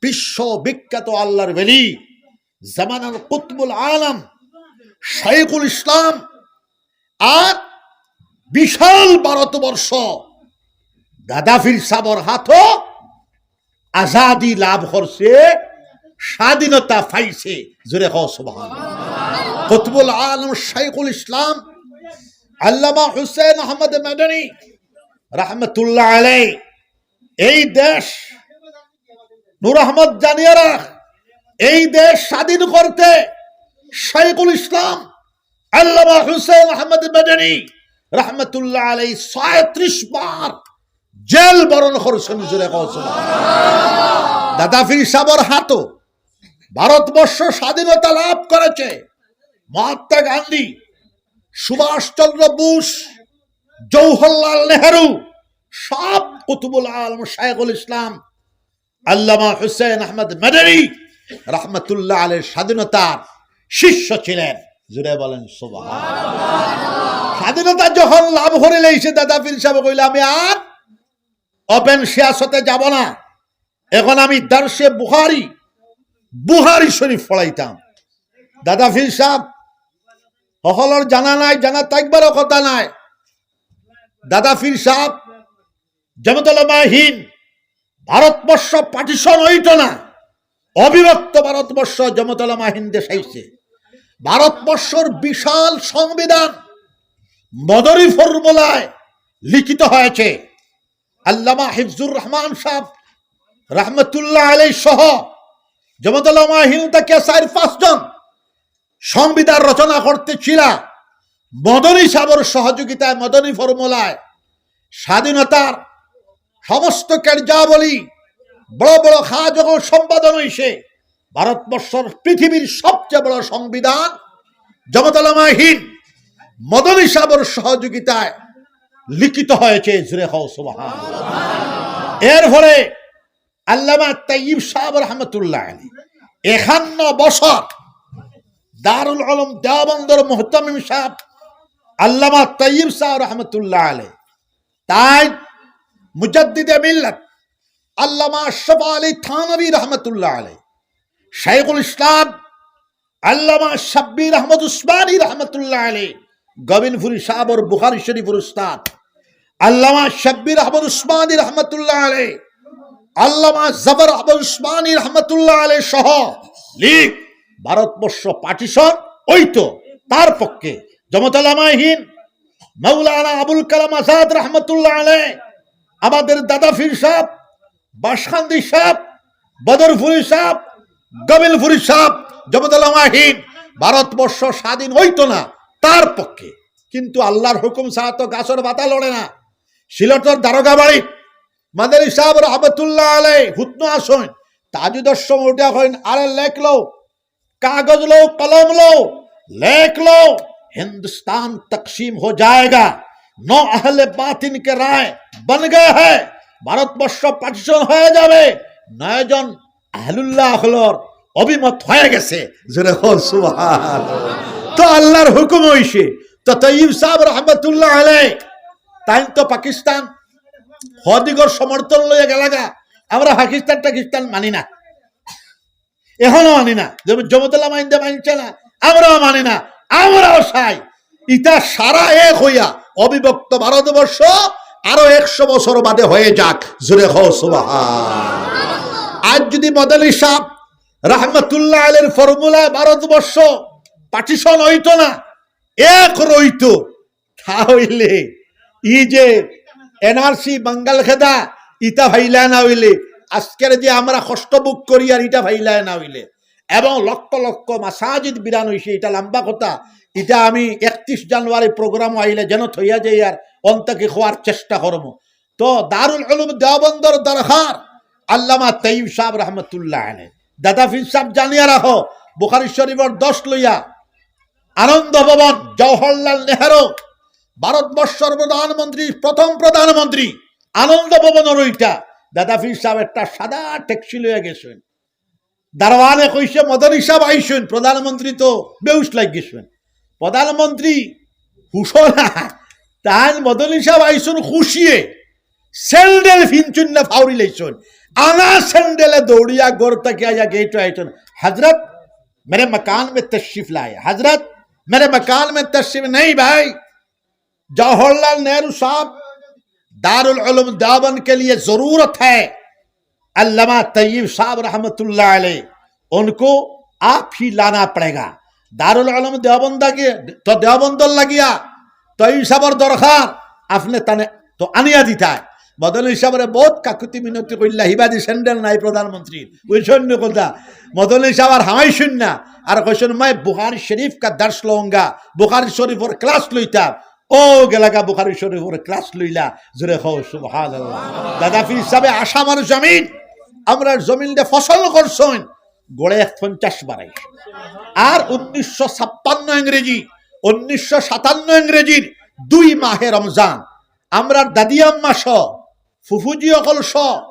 বিশ্ববিখ্যাত আল্লাহর ওলি, জামানার কুতবুল আলম, শাইখুল ইসলাম, আর বিশাল ভারতবর্ষ দাদা পীর সাবর হাতো আজাদি লাভ করছে, স্বাধীনতা পাইছে। জোরে কও সুবহানাল্লাহ। কুতবুল আলম শাইখুল ইসলাম আল্লামা হুসেন আহমদ মাদানী রহমতুল্লাহ আলাইহি এই দেশ, নূর আহমদ জানিয়ারা, এই দেশ স্বাধীন করতে শাইখুল ইসলাম আল্লামা হুসেন আহমদ মাদানী রহমতুল্লাহ আলাইহি ছয়ত্রিশ বার জেল বরণ করছেন। জোরে কও সুবহানাল্লাহ। দাদা পীর সাবর হাতো ভারতবর্ষ স্বাধীনতা লাভ করেছে। মহাত্মা গান্ধী, সুভাষ চন্দ্র বোস, জওহরলাল নেহেরু, সব কুতুবুল আলম শাইখুল ইসলাম আল্লামা হুসেন আহমদ মাদানী রহমতুল্লাহ আলাইহির স্বাধীনতার শিষ্য ছিলেন। জুড়ে বলেন সুবহানাল্লাহ। স্বাধীনতা যখন লাভ করিলাইছে, দাদা পীর সাবে কইলা, "আমি আর ওপেন সিয়াসতে যাব না, এখন আমি দারসে বুখারি, বুখারি শরীফ পড়াইতাম।" দাদা পীর সাব হকলর জানা নাই, জানা থাকবারও কথা নাই। দাদা পীর সাব জমিয়তুল উলামায়ে হিন্দ ভারতবর্ষ পার্টিশন হইতো না, অবিভক্ত ভারতবর্ষ জমাত উলামা হিন্দ দেশ আইছে। ভারতবর্ষর বিশাল সংবিধান মদনী ফর্মুলায় লিখিত হয়েছে। আল্লামা হিফজুর রহমান সাহেব রহমতুল্লাহ আলাই সহ জমাত উলামা হিন্দ থেকে চার পাঁচজন সংবিধান রচনা করতে ছিলা। মদনী সাহেবর সহযোগিতায়, মদনী ফর্মুলায় স্বাধীনতার সমস্ত কার্যাবলী, বড় বড় কাজ যখন সম্পাদন হইছে, ভারতবর্ষর পৃথিবীর সবচেয়ে বড় সংবিধান জমাত উলামা হিন্দ মদনী সাহেবর সহযোগিতায় লিখিত হয়েছে। জোরে কও সুবহান। এর ফলে আল্লামা তাইয়িব সাহেব রহমতুল্লাহ আলাইহি একান্ন বছর দারুল উলুম দেওবন্দর মুহতামিম সাহেব আল্লামা তাইয়িব সাহেব রহমতুল্লাহ আলাইহি, তাই মুজাদ্দিদে মিল্লাত আল্লামা আশরাফ আলী থানভী রহমতুল্লাহ আলাইহি, শাইখুল ইসলাম আল্লামা শাব্বির আহমদ উসমানী রহমতুল্লাহ আলাইহি, গোবিন্দপুরী সাহেবর বুখারী শরীফর উস্তাদ আল্লামা শাব্বির আহমদ উসমানী রহমতুল্লাহ আলাইহি, আল্লামা জাফর আহমদ উসমানী রহমতুল্লাহ আলাইহি সহ লীগ ভারতবর্ষ পার্টিশন হইতো, তার পক্ষে জমাত উলামা হিন্দ, মাওলানা আবুল কালাম আজাদ রহমতুল্লাহ আলাইহি, আমাদের দাদা পীর সাহেব, বাসকান্দি সাহেব, বদরপুরী সাহেব, গোবিন্দপুরী সাহেব, জমাত উলামা হিন্দ ভারতবর্ষ স্বাধীন হইতো না, তার পক্ষে। কিন্তু আল্লাহর হুকুম ছাড়া তো গাছর পাতা লড়ে না। সিলেটর দারোগা বাড়ি মাদানী সাহেব রহমতুল্লাহ আলাইহি হুতনো আছইন, তাহাজ্জুদর সময় উঠিয়া কইন, "আরে লেখ লও, কাগজ লও, কলম লও, লেখ লও, হিন্দুস্তান তকসিম হো জায়েগা, নৌ আহলে বাতিন কে রায় বন গয়া হ্যায়, ভারতবর্ষ পার্টিশন হয়ে যাবে।" নয়জন আহলুল্লাহ অকলর অভিমত হয়ে গেছে। জোরে কও সুবহান। তো আল্লাহর হুকুম হইছে। তো তাইয়িব সাহেব রহমতুল্লাহ আলাইহি, তাইন তো পাকিস্তান হদিগর সমর্থন লইয়া গেলাগা। আমরা পাকিস্তান টাকিস্তান মানি না, এখনো মানি না। যেমন জমাত উলামা হিন্দে মানছে না, আমরাও মানি না। আমরাও চাই ইতা সারা এক হইয়া অবিভক্ত ভারতবর্ষ আরো একশো বছর বাদে হয়ে যাক। জোরে কও সুবহান। আজ যদি মাদানী সাহেব রহমতুল্লাহ আলাইহির ফর্মুলায় ভারতবর্ষ পার্টিশন হইতো না, এক রইতো, তা হইলে ই যে এনআরসি, বাঙ্গাল খেদা, ইটা ফাইলা না হইলে, আজকের যে আমরা কষ্ট ভোগ করি আর ইটা ফাইলা না হইলে, এবং লক্ষ লক্ষ মাসাজিদ বিরান হইছে, ইটা লম্বা কথা, ইটা আমি একত্রিশ জানুয়ারি প্রোগ্রাম আইলে যেন থইয়া যাই আর অন্তকে খোয়ার চেষ্টা করমু। তো দারুল উলুম দেওবন্দর দরকার আল্লামা তাইয়িব সাহেব রহমতুল্লাহ আলাইহি। দাদা পীর সাহেব জানিয়া রাখো, বুখারী শরীফর দশ লইয়া আনন্দ ভবন, জওহরলাল নেহেরু, ভারতবর্ষর প্রধানমন্ত্রী, প্রথম প্রধানমন্ত্রী, আনন্দ ভবনর ওইটা। দাদা পীর সাহেব একটা সাদা ট্যাক্সি লইয়া গেছেন, দারোয়ানে কইছে, "মদনী সাহেব আইছইন।" প্রধানমন্ত্রী তো বেহুশ লাগি গেছেন। প্রধানমন্ত্রী হুশো না, তান মদনী সাহেব আইছইন খুশিয়ে, স্যান্ডেল ফিনছইন না ফাউরি লাইছইন, আনা স্যান্ডেলে দৌড়িয়া ঘর থাকি আইয়া গেইটো আইছইন, "হযরত, মেরে মকান মে তশরিফ লায়ে, হযরত, মেরে মকান মে তশরিফ নেই ভাই।" जवाहरलाल नेहरू साहब, दारुल उलूम देवबंद के लिए जरूरत है, अल्लामा तैयब साहब रहमतुल्लाह अलैह, उनको आप ही लाना पड़ेगा। দারুল উলুম দেওবন্দ গিয়া, তো দেওবন্দর লাগিয়া তৈয়ব সাহেবর দরকার, আপনে তানে তো আনিয়া দিতা। মদনী সাহেবরে বহুত কাকুতি মিনতি কইলা, হিবাদি স্যান্ডেল নাই প্রধানমন্ত্রীর, ওই সৈন্য কথা। মদনী সাহেব আর হামাইছইন না, আর কইছইন, "मैं बुखारी शरीफ का दर्स लूंगा, বুখারী শরীফর ক্লাস লইতাম।" ও গেলাগা বুখারী শরীফর ক্লাস লইলা, জোরে কও সুবহানাল্লাহ। দাদা পীর সাহেবে আসামর জমিন, আমরার জমিনরে ফসল করছইন, গড়ে এক পঞ্চাশ বারাই। আর উনিশশো ছাপ্পান্ন ইংরেজি, উনিশশো সাতান্ন ইংরেজির দুই মাহে রমজান, আমরার দাদি আম্মা সহ, ফুফুজি অকল সহ,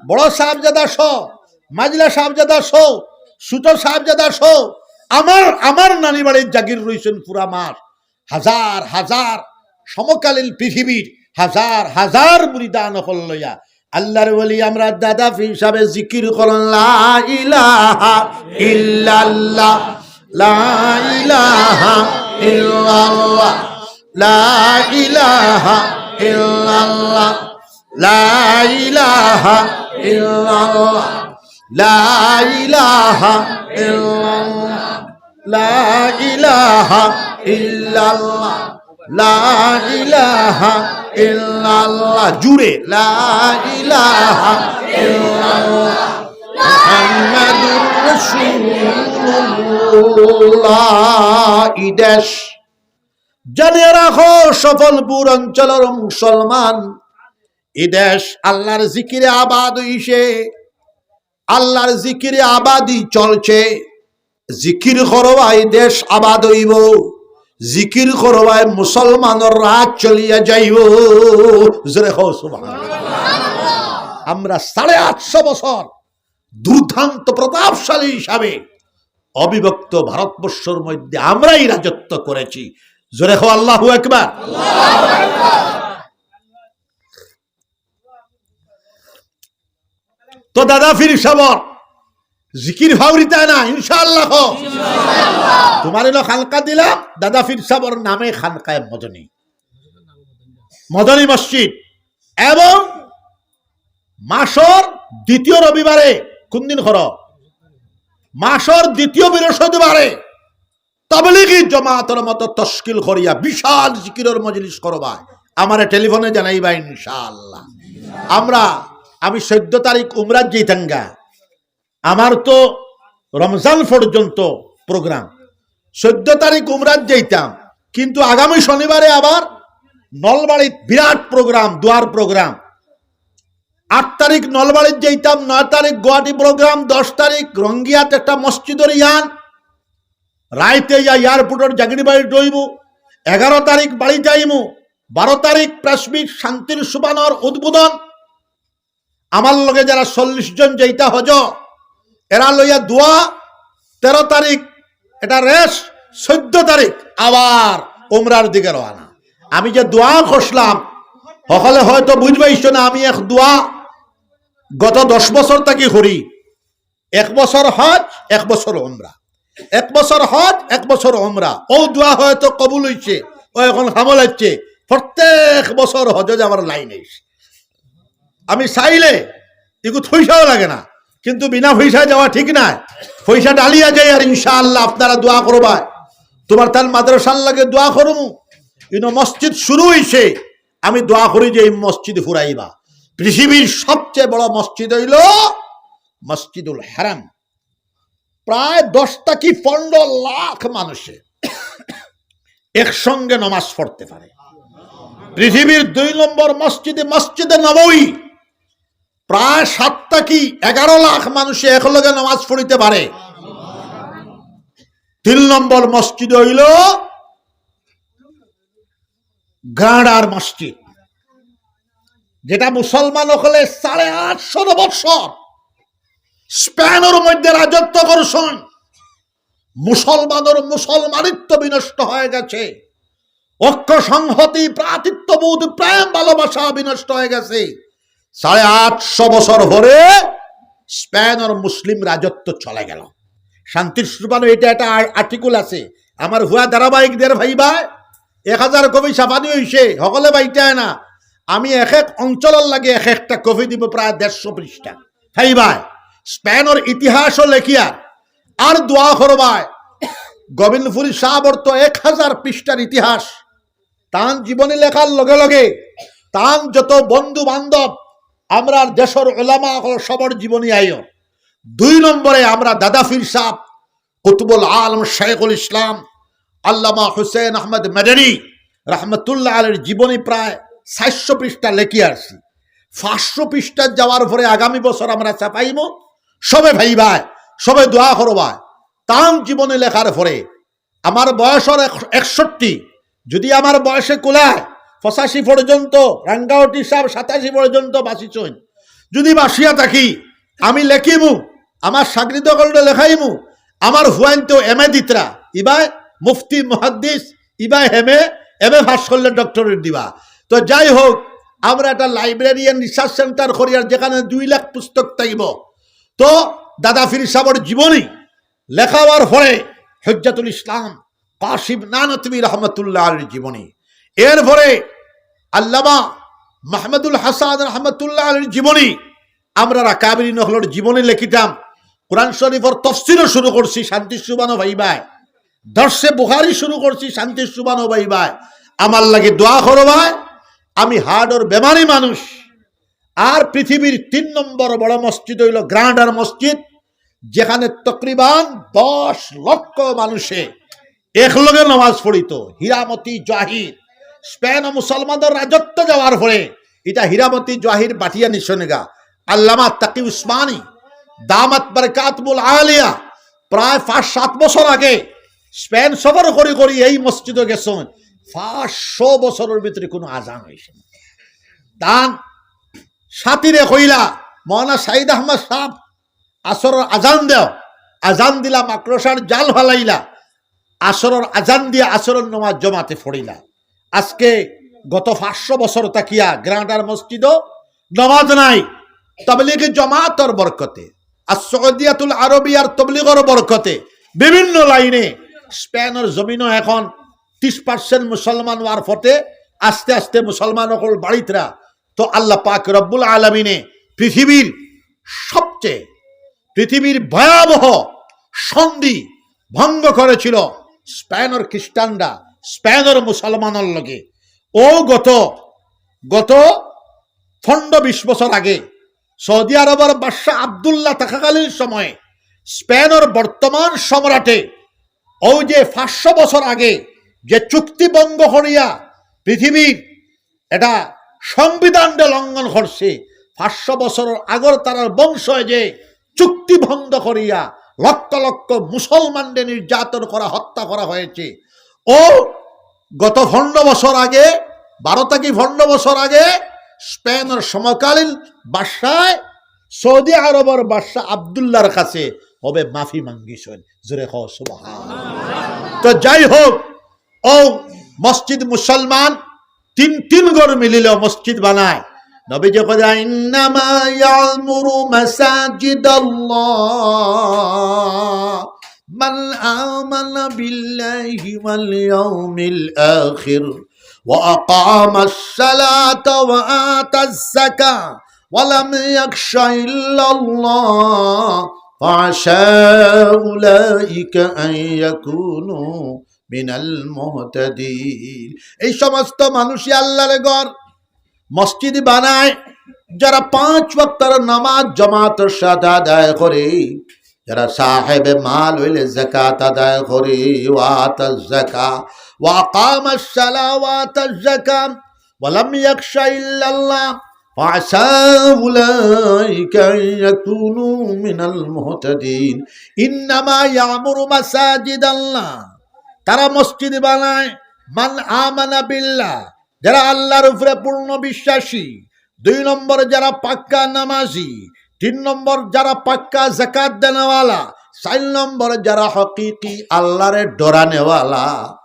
বড় সাহেবজাদা সহ, মাজলা সাহেবজাদা সহ, ছোট সাহেবজাদা সহ, আমার, আমার নানি বাড়ির জাগির রইছইন পুরা মাস। হাজার হাজার সমকালীন পৃথিবীর হাজার হাজার মুরিদান অকল লইয়া আল্লাহর ওলি আমরার দাদা পীর সাহেবে জিকির করইন, লা ইলাহা ইল্লাল্লাহ, লা ইলাহা ইল্লাল্লাহ, লা ইলাহা ইল্লাল্লাহ, লা ইলাহা ইল্লাল্লাহ, লা ইলাহা ইল্লাল্লাহ, লা ইলাহা ইল্লাল্লাহ, লা ইলাহা ইল্লাল্লাহ। জুরে, লা ইলাহা ইল্লাল্লাহ, মুহাম্মাদুর রাসূলুল্লাহ। ই দেশ, জানিয়া রাখো, সফলপুর অঞ্চলর মুসলমান, ই দেশ আল্লাহর জিকিরে আবাদ অইছে, আল্লাহর জিকিরে আবাদি চলছে। জিকির করবায় দেশ আবাদ অইবো, জিকির করবায় মুসলমানর রাজ চলিয়া যাইবো। জোরে কও সুবহানাল্লাহ। আমরা সাড়ে আটশো বছর দুর্দান্ত প্রতাপশালী হিসাবে অবিভক্ত ভারতবর্ষর মধ্যে আমরাই রাজত্ব করেছি। জোরে কও আল্লাহু আকবার। তো দাদা পীর সাবর জিকির ফাউরিতা না, ইনশাআল্লাহ কও। তুমারে অইলো খানকা দিলাম, দাদা পীর সাবর নামে খানকায়ে মদনী, মদনী মসজিদ। এবং মাসর দ্বিতীয় রবিবারে, কুন দিন করো? মাসর দ্বিতীয় বৃহস্পতিবারে তাবলিগি জমাতর মতো তশকিল করিয়া বিশাল জিকিরর মজলিস করবায়। আমারে টেলিফোনে জানাইবা ইনশাআল্লাহ। আমরা, আমি চৌদ্দ তারিখ উমরাত যাইতামগা। আমার তো রমজান পর্যন্ত প্রোগ্রাম। চৌদ্দ তারিখ উমরাত যাইতাম, কিন্তু আগামী শনিবারে আবার নলবাড়িত বিরাট প্রোগ্রাম, দোয়ার প্রোগ্রাম। আট তারিখ নলবাড়িত যাইতাম, নয় তারিখ গুয়াহাটি প্রোগ্রাম, দশ তারিখ রঙ্গিয়াত একটা মসজিদর ইয়ান, রাইতে ইয়া এয়ারপোর্টর জাগিরবাড়িত রইমু, এগারো তারিখ বাড়িত আইমু, বারো তারিখ প্রেস মিট শান্তির সুবানর উদ্বোধন। আমার লগে যারা চল্লিশ জন যাইতা হজ, এরা লইয়া দোয়া, তেরো তারিখ এটা রেস্ট, চৌদ্দ তারিখ আবার উমরার দিকে রওয়ানা। আমি যে দোয়া করছিলাম, হকলে হয়তো বুঝবাইছো না, আমি এক দোয়া গত দশ বছর থাকি করি, এক বছর হজ, এক বছর উমরা, এক বছর হজ, এক বছর উমরা। ও দোয়া হয়তো কবুল অইছে, ও এখন হামল হচ্ছে, প্রত্যেক বছর হজ যাওয়ার লাইন আইছে। আমি চাইলে এগু পয়সাও লাগে না, কিন্তু বিনা পয়সায় যাওয়া ঠিক নায়। পয়সা ডালিয়া যাই, আর ইনশাআল্লাহ আপনারা দোয়া করবায়। তুমার তান মাদ্রাসার লাগে দোয়া করমু। ইনো মসজিদ শুরু অইছে, আমি দোয়া করি যে এই মসজিদ ফুরাইবা। পৃথিবীর সবচেয়ে বড় মসজিদ অইলো মসজিদুল হারাম। প্রায় দশ থাকি পনেরো লাখ মানুষে একসঙ্গে নমাজ পড়তে পারে। পৃথিবীর দুই নম্বর মসজিদে, মসজিদে নববী, প্রায় সাত থাকি এগারো লাখ মানুষে একলগে নমাজ পড়িতে পারে। তিন নম্বর মসজিদ অইলো গ্রানাডার মসজিদ, যেটা মুসলমান অকলে সাড়ে আটশো বছর স্পেনর মধ্যে রাজত্ব করছইন। মুসলমানর মুসলমানিত্ব বিনষ্ট হয়ে গেছে, ঐক্য সংহতি, ভ্রাতৃত্ববোধ, প্রেম ভালোবাসা বিনষ্ট হয়ে গেছে। সাড়ে আটশো বছর পরে স্পেনর মুসলিম রাজত্ব চলে গেল। শান্তির সুবানো এটা একটা আ-, আর্টিকেল আছে, আমার হুয়া ধারাবাহিক দের ভাইবায়, এক হাজার কপি ছাপানি অইছে, হকলে পাইতায় না। আমি এক এক অঞ্চলর লাগি এক একটা কপি দিমু, প্রায় দেড়শো পৃষ্ঠা। ভাইবায়, স্পেনর ইতিহাসও লেখিয়ার, আর দোয়া করবায়। গোবিন্দপুরী সাবর তো এক হাজার পৃষ্ঠার ইতিহাস, তান জীবনী লেখার লগে লগে তান যত বন্ধু বান্ধব, আমরার দেশর উলামা অকল সবর জীবনী আইও। দুই নম্বরে আমরা দাদা পীর সাব, কুতুবুল আলম শেখুল ইসলাম আল্লামা হুসেন আহমদ মাদানী রহমতুল্লাহ আলাইহির জীবনী প্রায় চারশো পৃষ্ঠা লেখি আসছি। পাঁচশো পৃষ্ঠা যাওয়ার পরে আগামী বছর আমরা ছাপাইমু। সবে ভাইবায়, সবে দোয়া করবায়। তান জীবনী লেখার পরে আমার বয়সর এক-, একষট্টি, যদি আমার বয়সে কুলায়, পঁচাশি পর্যন্ত, রাঙ্গাউটি সাব সাতাশি পর্যন্ত বাঁচিছইন। যদি বাঁচিয়া থাকি, আমি লেখিমু, আমার চাকরিত অকলরে লেখাইমু, আমার হুয়াইনতে এম এ দিতরা, ইবায় মুফতি মুহাদ্দিস, ইবায় M A, M A pass করলে ডক্টরেট দিবা। তো যাই হোক, আমরা একটা লাইব্রেরিয়ান রিসার্চ সেন্টার করি, আর যেখানে দুই লাখ পুস্তক থাকব। তো দাদা পীর সাবর জীবনী লেখা হওয়ার পরে হুজ্জাতুল ইসলাম কাসিম নানতবী রহমতুল্লাহ আলাইহির জীবনী, এরপরে আল্লামা মাহমুদুল হাসান রহমতুল্লাহ আলাইহির জীবনী, আমরা আকাবিরিন অকলর জীবনী লেখিতাম, কোরআন শরীফর তফসিরও শুরু করছি, শান্তির সুবানও পাইবায়। দর্শে বুখারি শুরু করছি, শান্তির সুবানও পাইবায়। আমার লাগি দোয়া করবায়। আমি হার্টর বেমারি মানুষ। আর পৃথিবীর তিন নম্বর বড় মসজিদ অইলো গ্রান্ডার মসজিদ, যেখানে তকরিবান দশ লক্ষ মানুষে একলগে নামাজ পড়িত। হীরামতি জওয়াহির, স্পেন ও মুসলমানদের রাজত্ব যাওয়ার পরে ইটা হীরামতি জওয়াহির বাটিয়া নিছইন গা আল্লামা তাকি উসমানী দামাত বারকাতহুমুল আলিয়া। প্রায় পাঁচ সাত বছর আগে স্পেন সফর করি করি এই মসজিদো গেছইন। পাঁচশো বছরর ভিতরে কোনো আজান অইছে না। তান সাথীরে কইলা, "মৌলানা সাইদ আহমদ সাহেব, আসরর আজান দেও।" আজান দিলা, মাকড়সার জাল ফালাইলা। আসরর আজান দিয়া আসরর নামাজ জমাতে পড়িলা। আজকে গত পাঁচশো বছর থাকিয়া গ্রান্ডার মসজিদো নামাজ নাই, তবলিগি জমাতর বরকতে, আর সৌদিয়াতুল আরবিয়ার তবলিগর বরকতে বিভিন্ন লাইনে স্পেনর জমিনও এখন ত্রিশ পার্সেন্ট মুসলমান অওয়ার পথে আস্তে আস্তে মুসলমান অকল বাড়িতরা। তো আল্লাহ পাক রব্বুল আলামিনে পৃথিবীর সবচেয়ে, পৃথিবীর ভয়াবহ সন্ধি ভঙ্গ করেছিল স্পেনর খ্রিস্টানরা স্পেনর মুসলমানর লগে। ও গত, গত পনেরো বিশ বছর আগে সৌদি আরবর বাদশা আব্দুল্লাহ থাকাকালীন সময়ে স্পেনর বর্তমান সম্রাটে ওই যে পাঁচশো বছর আগে যে চুক্তি ভঙ্গ করিয়া পৃথিবীর এটা সংবিধানরে লঙ্ঘন করছে, পাঁচশো বছর আগর তারার বংশ যে চুক্তি ভঙ্গ করিয়া লক্ষ লক্ষ মুসলমানরে নির্যাতন করা, হত্যা করা হয়েছে। ও গত পনেরো বছর আগে, বারো থাকি পনেরো বছর আগে স্পেনর সমকালীন বাদশায় সৌদি আরবর বাদশা আব্দুল্লাহর কাছে হবে মাফি মাঙ্গিছইন। জোরে কও সুবহানাল্লাহ। তো যাই হোক, ও মসজিদ মুসলমান তিন তিন ঘর মিলিলে মসজিদ বানায়। নবীজি কইরা, "ইন্নামা ইয়া'মুরু মাসাজিদাল্লাহ মান আমানা বিল্লাহি ওয়াল ইয়াউমিল আখির ওয়া আকামাস সালাতা ওয়া আতাজ যাকাতা ওয়া লাম ইয়াখশা ইল্লাল্লাহ ফাআসা উলাইকা আন ইয়াকুনু মিনাল মুহতাদিন।" এই সমস্ত মানুষই আল্লাহর ঘর মসজিদ বানায়, যারা পাঁচ ওয়াক্তর নামাজ জামাতর সাথে আদায় করে, যারা সাহেবে মাল অইলে যাকাত আদায় করে, ওয়া আতাজ যাকা, ওয়া আকামাস সালা, ওয়া আতাজ যাকা, ওয়া লাম ইয়াখশা ইল্লাল্লাহ, ফাআসা উলাইকা আন ইয়াকুনু মিনাল মুহতাদিন। ইন্নামা ইয়া'মুরু মাসাজিদাল্লাহ, তারা মসজিদ বানায়, মান আমানা বিল্লাহ, যারা আল্লাহর উপরে পূর্ণ বিশ্বাসী, দুই নম্বর যারা পাক্কা নামাজি, তিন নম্বর যারা পাক্কা যাকাত দেনেওয়ালা, চার নম্বর যারা হকিকি আল্লাহরে ডরানেওয়ালা।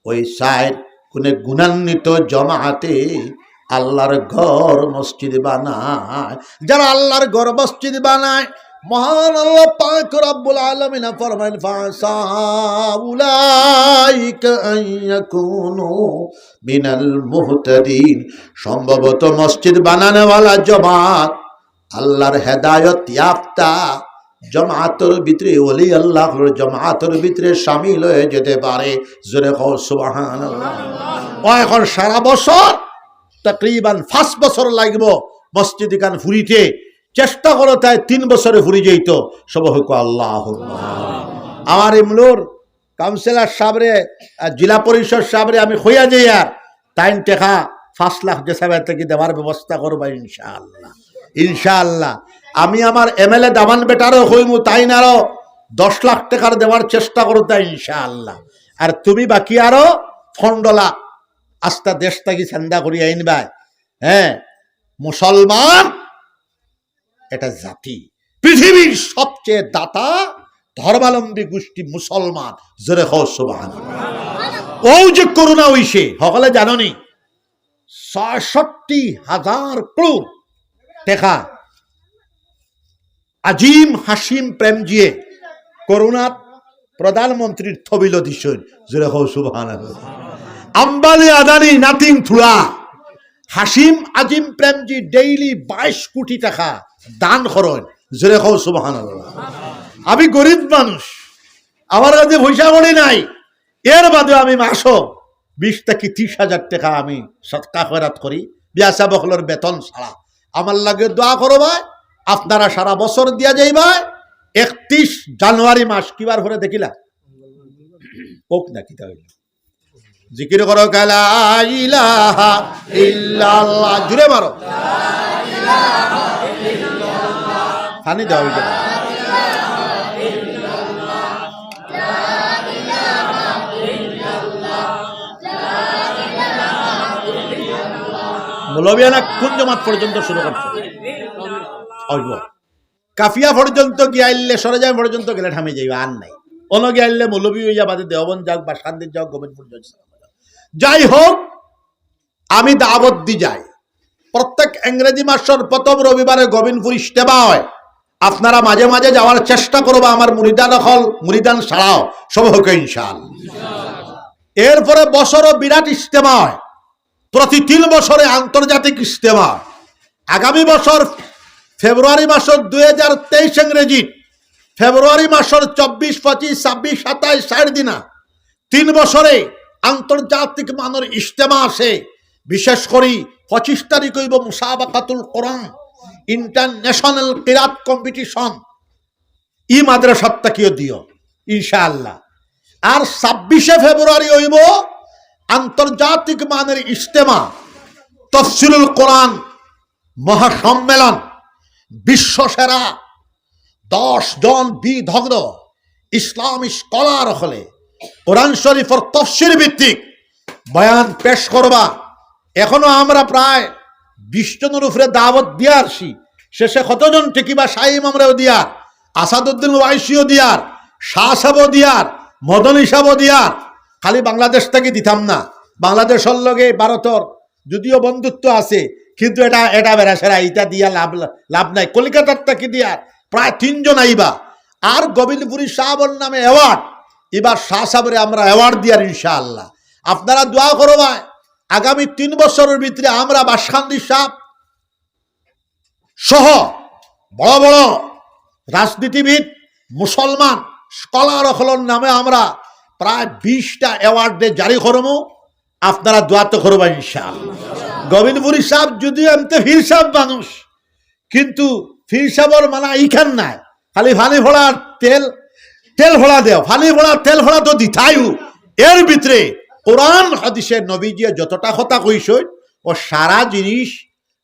ওই চাইর গুণে গুণান্বিত জমাতে আল্লাহর ঘর মসজিদ বানায়। যারা আল্লাহর ঘর মসজিদ বানায়, মহান আল্লাহ পাক রব্বুল আলামিন ফরমাইন, "ফাআসা উলাইকা আন ইয়াকুনু মিনাল মুহতাদিন।" সম্ভবত মসজিদ বানানেওয়ালা জমাত আল্লাহর হেদায়ত ইয়াফতা জমাতর ভিতরে, ওলি আল্লাহর জমাতর ভিতরে শামিল হয়ে যেতে পারে। জোরে কও সুবহানাল্লাহ। ও এখন সারা বছর, তকরিবান পাঁচ বছর লাগবো মসজিদ ইখান ফুরিতে। চেষ্টা করো তাই তিন বছরে ফুরি যাইতো। সব হোক আল্লাহ। আমার ইমলুর কাউন্সিলর সাহেবরে, আহ, জেলা পরিষদ সাহেবরে আমি কইয়া যাইয়ার, তাইন টেকা পাঁচ লাখ যে সাহেব থাকি দেওয়ার ব্যবস্থা করবা ইনশাআল্লাহ। ইনশাআল্লাহ। আমি আমার এমএলএ দামান বেটারেও কইমু, তাইন আরো দশ লাখ টেকার দেওয়ার চেষ্টা করতা ইনশাআল্লাহ। আর তুমি বাকি আরো পনেরো লাখ আস্তা দেশ থাকি চান্দা করি আইনবায়। হ্যাঁ, মুসলমান এটা জাতি, পৃথিবীর সবচেয়ে দাতা ধর্মাবলম্বী গোষ্ঠী মুসলমান। জোরে কও সুবহানাল্লাহ। ও যে করোনা অইছে, সকলে জানো নি, ছয়ষট্টি হাজার কোটি টেকা আজিম হাসিম প্রেমজিয়ে করোনাত প্রধানমন্ত্রীর তহবিলো দিছইন। জোরে কও সুবহানাল্লাহ। আম্বানি আদানি নাথিং থুড়া, হাসিম আজিম প্রেমজি ডেইলি বাইশ কোটি টাকা দান করইন। জোরে কও সুবহানাল্লাহ। আমি গরিব মানুষ, আমার কাছে পয়সা কড়ি নাই, এর বাদে আমি মাসো বিশ থাকি ত্রিশ হাজার টেকা আমি সদকা খয়রাত করি, বিয়াসা বকলর বেতন ছাড়া। আমার লাগি দোয়া করবায়, আপনারা সারা বছর দিয়া যাইবায়। একত্রিশ জানুয়ারি মাস কিবার পরে দেখিলা? ওক না, কিতা অইল? জিকির করো, কা লা ইলাহা ইল্লাল্লাহ। জুরে মারো। পানি দেওয়া অইছে না। মৌলবিয়ানা কোন জমাত পর্যন্ত শুরু করছে? অইব। কাফিয়া পর্যন্ত গিয়া আইলে, সরেজমিন পর্যন্ত গেলে থামি যাইবা, আর নাই। অনো গিয়া আইলে মৌলবি অইয়া বাদে দেওবন্দ যাউক, বাসকান্দি যাউক, গোবিন্দপুর যাউক। যাই হোক, আমি দাওয়াত দি যাই, প্রত্যেক ইংরেজি মাসর প্রথম রবিবারে গোবিন্দপুর ইজতেমা অয়। আপনারা মাঝে মাঝে যাওয়ার চেষ্টা করবা, আমার মুরিদান অকল, মুরিদান ছাড়াও, সব হোক ইনশাআল্লাহ। এরপরে বছরও বিরাট ইজতেমা অয়, প্রতি তিন বছরে আন্তর্জাতিক ইজতেমা। আগামী বছর ফেব্রুয়ারি মাসর দুই হাজার তেইশ ইংরেজি, ফেব্রুয়ারি মাসর চব্বিশ, পঁচিশ, ছাব্বিশ, সাতাইশ, চাইর দিনা, তিন বছরে আন্তর্জাতিক মানর ইজতেমা আছে। বিশেষ করি পঁচিশ তারিখ অইব মুসাবাকাতুল কোরআন, ইন্টারন্যাশনাল কিরাত কম্পিটিশন। ই মাদ্রাসাত থাকিও দিও ইনশাআল্লাহ। আর ছাব্বিশে ফেব্রুয়ারি অইব আন্তর্জাতিক মানর ইজতেমা, তফসিরুল কোরআন মহাসম্মেলন, বিশ্বসেরা দশ জন বিদগ্ধ ইসলামী স্কলার অকলে কোরআন শরীফর তফসির ভিত্তিক বয়ান পেশ করবা। এখনো আমরা প্রায় বিশ জনর উপরে দাওয়াত দিয়া আরছি। শেষে কতজন টিকিবা? শাহী ইমামরেও দিয়ার, আসাদুদ্দিন ওয়াইসিও দিয়ার, শাহ সাহেবও দিয়ার, মদনী সাহেবও দিয়ার। খালি বাংলাদেশ থাকি দিতাম না, বাংলাদেশর লগে ভারতর যদিও বন্ধুত্ব আছে, কিন্তু এটা, এটা বেড়াছেড়া, এটা দিয়া লাভ, লাভ নাই। কলিকাতার থাকি দিয়ার প্রায় তিনজন আইবা। আর গোবিন্দপুরী সাহেবর নামে অ্যাওয়ার্ড, এবার শাহ সাহেবরে আমরা অ্যাওয়ার্ড দিয়ার ইনশাআল্লাহ। আপনারা দোয়া করবায়, আগামী তিন বছরর ভিতরে আমরা বাসকান্দি সাহেব সহ বড় বড় রাজনীতিবিদ, মুসলমান স্কলার অকলর নামে আমরা প্রায় বিশটা অ্যাওয়ার্ড জারি করমু। আপনারা দোয়া তো করবা ইনশাআল্লাহ। গোবিন্দপুরী সাহেব যদিও এমতে পীর সাহেব মানুষ, কিন্তু পীর সাহেবর মানা ইখান নাই, খালি পানি পড়া তেল, তেল পড়া দেও, পানি পড়া তেল পড়া তো দিতাইও। এর ভিতরে কোরআন হাদিসে নবীজিয়ে যতটা কথা কইছইন, ও সারা জিনিস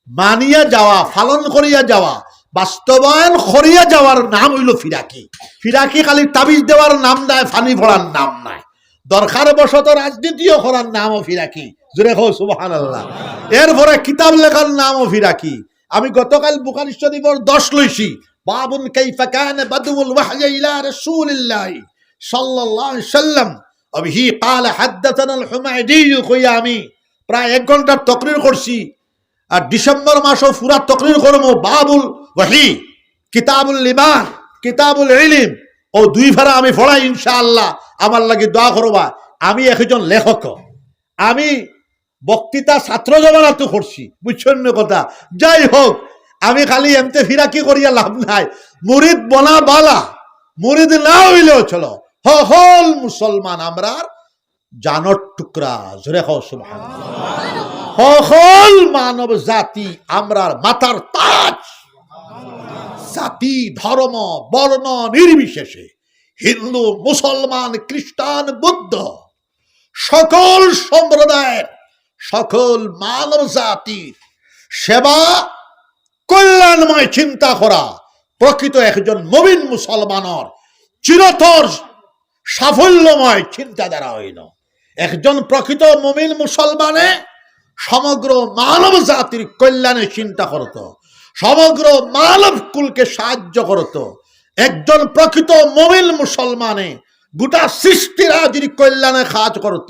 মানিয়া যাওয়া, পালন করিয়া যাওয়া, বাস্তবায়ন করিয়া যাওয়ার নাম অইল ফিরাকি। ফিরাকি খালি তাবিজ দেওয়ার নাম নায়, পানি পড়ার নাম নায়। দরকার বশত রাজনীতিও করার নামও ফিরাকি। জোরে কও সুবহানাল্লাহ। এরপরে কিতাব লেখার নামও ফিরাকি। আমি গতকাল বুখারী শরীফর দশ লইছি, বাবুন কাইফা কানা বাদউল ওয়াহয়ি ইলা রাসূলিল্লাহি সাল্লাল্লাহু আলাইহি ওয়াসাল্লাম, ওয়া বিহি ক্বালা হাদ্দাসানাল হুমায়দি কইয়া আমি প্রায় এক ঘন্টার তকরির করছি। আর ডিসেম্বর মাসও পুরা তকরির করমু, বাবুল ওয়াহয়ি, কিতাবুল ঈমান, কিতাবুল ইলিম, ও দুই ফারা আমি পড়াই ইনশাআল্লাহ। আমার লাগি দোয়া করবা। আমি একজন লেখক, আমি বক্তৃতা ছাত্র জমানাত করছি, বুঝছইন নি কথা? যাই হোক, আমি খালি এমতে ফিরাকি করিয়া লাভ নাই। মুরিদ বনা বালা, মুরিদ না অইলেও চলো। হকল মুসলমান আমরার জানর টুকরা। জোরে কও সুবহানাল্লাহ। হকল মানব জাতি আমরার মাথার তাজ। জাতি, ধর্ম, বর্ণ নির্বিশেষে হিন্দু, মুসলমান, খ্রিস্টান, বুদ্ধ, সকল সম্প্রদায়ের, সকল মানব জাতির সেবা, কল্যাণময় চিন্তা করা প্রকৃত একজন মুমিন মুসলমানর চিরতর সাফল্যময় চিন্তাধারা অইল। একজন প্রকৃত মুমিন মুসলমানে সমগ্র মানব জাতির কল্যাণে চিন্তা করত, সমগ্র মানব কুলকে সাহায্য করত। একজন প্রকৃত মুমিন মুসলমানে গোটা সৃষ্টিরাজির কল্যাণে কাজ করত।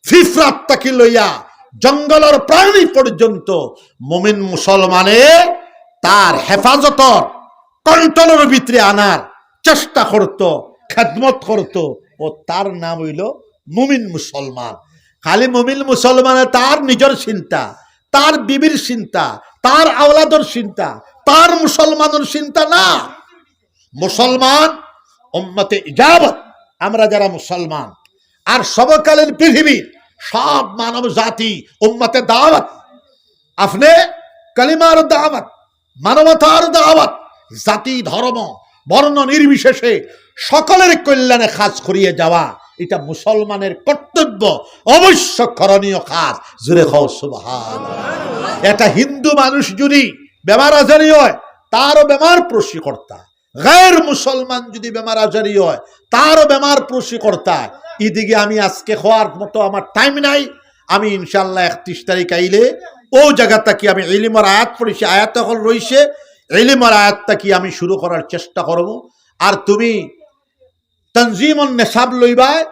ফিফরাত থাকি লইয়া জঙ্গলর প্রাণী পর্যন্ত মুমিন মুসলমানে তার হেফাজতর, কন্ট্রোলর ভিতরে আনার চেষ্টা করত, খেদমত করত। ও তার নাম অইল মুমিন মুসলমান। খালি মুমিন মুসলমানে তার নিজর চিন্তা, তার বিবির চিন্তা, তার আওলাদর চিন্তা, তার মুসলমানের চিন্তা না। মুসলমান উম্মতে ইজাবত, আমরা যারা মুসলমান, আর সমকালীন পৃথিবীর সব মানব জাতি উম্মতে দাওয়াত। আপনি কালিমার দাওয়াত, মানবতার দাওয়াত, জাতি, ধর্ম, বর্ণ নির্বিশেষে সকলের কল্যাণে কাজ করিয়া যাওয়া, এটা মুসলমানের কর্তব্য, অবশ্য করণীয় কাজ। জোরে কও সুবহান। এটা হিন্দু মানুষ যদি বেমার আজারি হয়, তারও বেমার প্রসি কর্তা। গায়ের মুসলমান যদি বেমার আজারি হয়, তারও বেমার প্রসি কর্তা। এদিকে আমি আজকে কওয়ার মতো আমার টাইম নাই। আমি ইনশাআল্লাহ একত্রিশ তারিখ আইলে ও জায়গা থাকি আমি ইলিমর আয়াত পড়ছি, আয়াত অকল রইছে, ইলিমর আয়াত থাকি আমি শুরু করার চেষ্টা করব। আর তুমি তনজিমুন নিসাব লইবায়,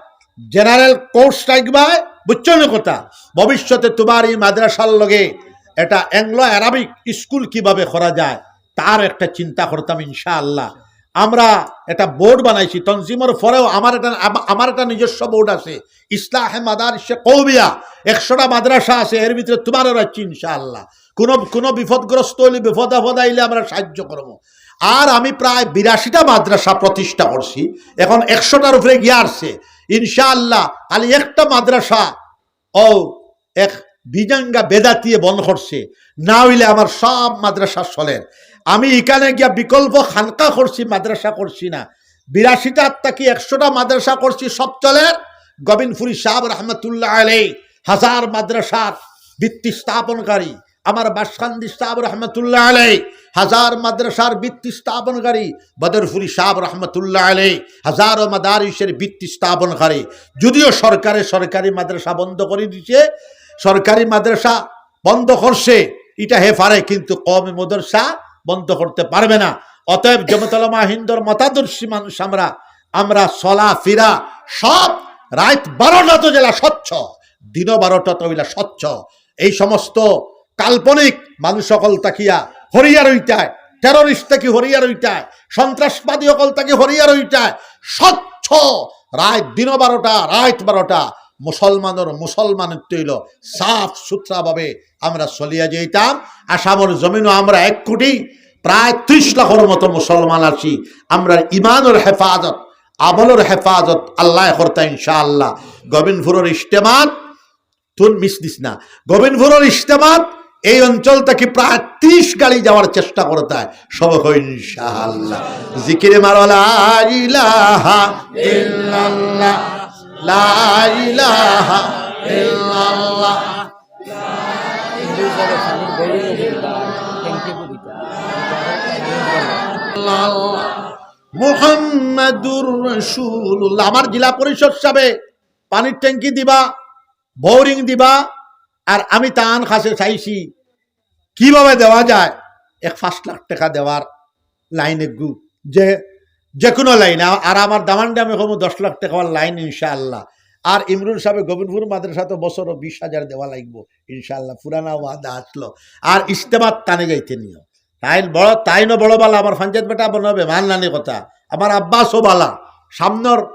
জেনারেল কোর্স রাখবায়, বুঝছো নি কথা? ভবিষ্যতে তোমার এই মাদ্রাসার লগে এটা অ্যাংলো আরাবিক স্কুল কিভাবে করা যায়, তার একটা চিন্তা করতাম ইনশাআল্লাহ। আমরা একটা বোর্ড বানাইছি তনজিমর পরেও, আমার একটা, আমা-, আমার একটা নিজস্ব বোর্ড আছে, ইসলাহে মাদারিসে কওমিয়া, একশোটা মাদ্রাসা আছে, এর ভিতরে তোমারও রাখছি ইনশাআল্লাহ। কোনো, কোনো বিপদগ্রস্ত হইলে, বিপদ আপদ আইলে আমরা সাহায্য করব। আর আমি প্রায় বিরাশিটা মাদ্রাসা প্রতিষ্ঠা করছি, এখন একশোটার উপরে গিয়া আসছে ইনশাআল্লাহ। খালি একটা মাদ্রাসা ও এক বিজাঙ্গা বেদাতিয়ে বন্ধ করছে, না হইলে আমার সব মাদ্রাসা চলের। আমি এখানে গিয়া বিকল্প খানকা করছি, মাদ্রাসা করছি না। বিরাশিটা থাকি একশোটা মাদ্রাসা করছি, সব চলের। গোবিন্দপুরী সাহেব রহমতুল্লাহ আলাই হাজার মাদ্রাসার ভিত্তি স্থাপনকারী, আমার বাসকান্দি সাহেব রহমতুল্লাহ আলাই হাজার মাদ্রাসার ভিত্তি স্থাপনকারী, বদরপুরী সাহেব রহমতুল্লাহ আলাই হাজারো মাদারিসের ভিত্তি স্থাপনকারী। যদিও সরকারে সরকারি মাদ্রাসা বন্ধ করে দিছে, সরকারি মাদ্রাসা বন্ধ করছে, এটা হে পারে, কিন্তু কওমি মাদ্রাসা বন্ধ করতে পারবে না। অতএব জমিয়তুল উলামা হিন্দর মতাদর্শী মানুষ আমরা, আমরা চলাফিরা সব রাইত বারোটা তো যেলা স্বচ্ছ, দিনও বারোটা তো অইলা স্বচ্ছ। এই সমস্ত কাল্পনিক মানুষ অকল থাকিয়া হরিয়া রইতায়, টেররিস্ট থাকি হরিয়া রইতায়, সন্ত্রাসবাদী অকল থাকি হরিয়া রইতায়, স্বচ্ছ রাইত দিনও বারোটা, রাইত বারোটা, মুসলমানর মুসলমানিত্ব অইলো সাফ সুতরা ভাবে আমরা চলিয়া যাইতাম। আসামর জমিনও আমরা এক কোটি প্রায় ত্রিশ লাখর মতো মুসলমান আছি। আমরা ইমানর হেফাজত, আমলর হেফাজত আল্লায় করতা ইনশাআল্লাহ। গোবিন্দপুরর ইজতেমাত তুন মিস দিস না। গোবিন্দপুরর ইজতেমাত এই অঞ্চল থাকি প্রায় ত্রিশ গাড়ি যাওয়ার চেষ্টা করতায়, সব হয় ইনশাআল্লাহ। জিকিরে মারো লা ইলাহা ইল্লাল্লাহ, লা ইলাহা ইল্লাল্লাহ। মুহাম্মাদুর রাসূলুল্লাহ। আমার জেলা পরিষদ সাবে পানির ট্যাঙ্কি দিবা, বোরিং দিবা, আর আমি তান কাছে চাইছি কিভাবে দেওয়া যায় এক পাঁচ লাখ টাকা দেওয়ার লাইন এগু, যে, যে কোনো লাইন, আ-, আর আমার দামান্ডে আমি কমু দশ লাখ টাকার লাইন ইনশাআল্লাহ। আর ইমরুল সাবে গোবিন্দপুর মাদ্রাসা তো বছরও বিশ হাজার দেওয়া লাগবো ইনশাআল্লাহ, পুরানা ওয়াদা আসলো। আর ইজতেমাত তানে যাইতে নিও, তাইন বড়, তাইনও বড় বালা, আমার পঞ্চায়েত বেটা বনবে, মান নানি কথা। আমার আব্বাসও বালা, সামনর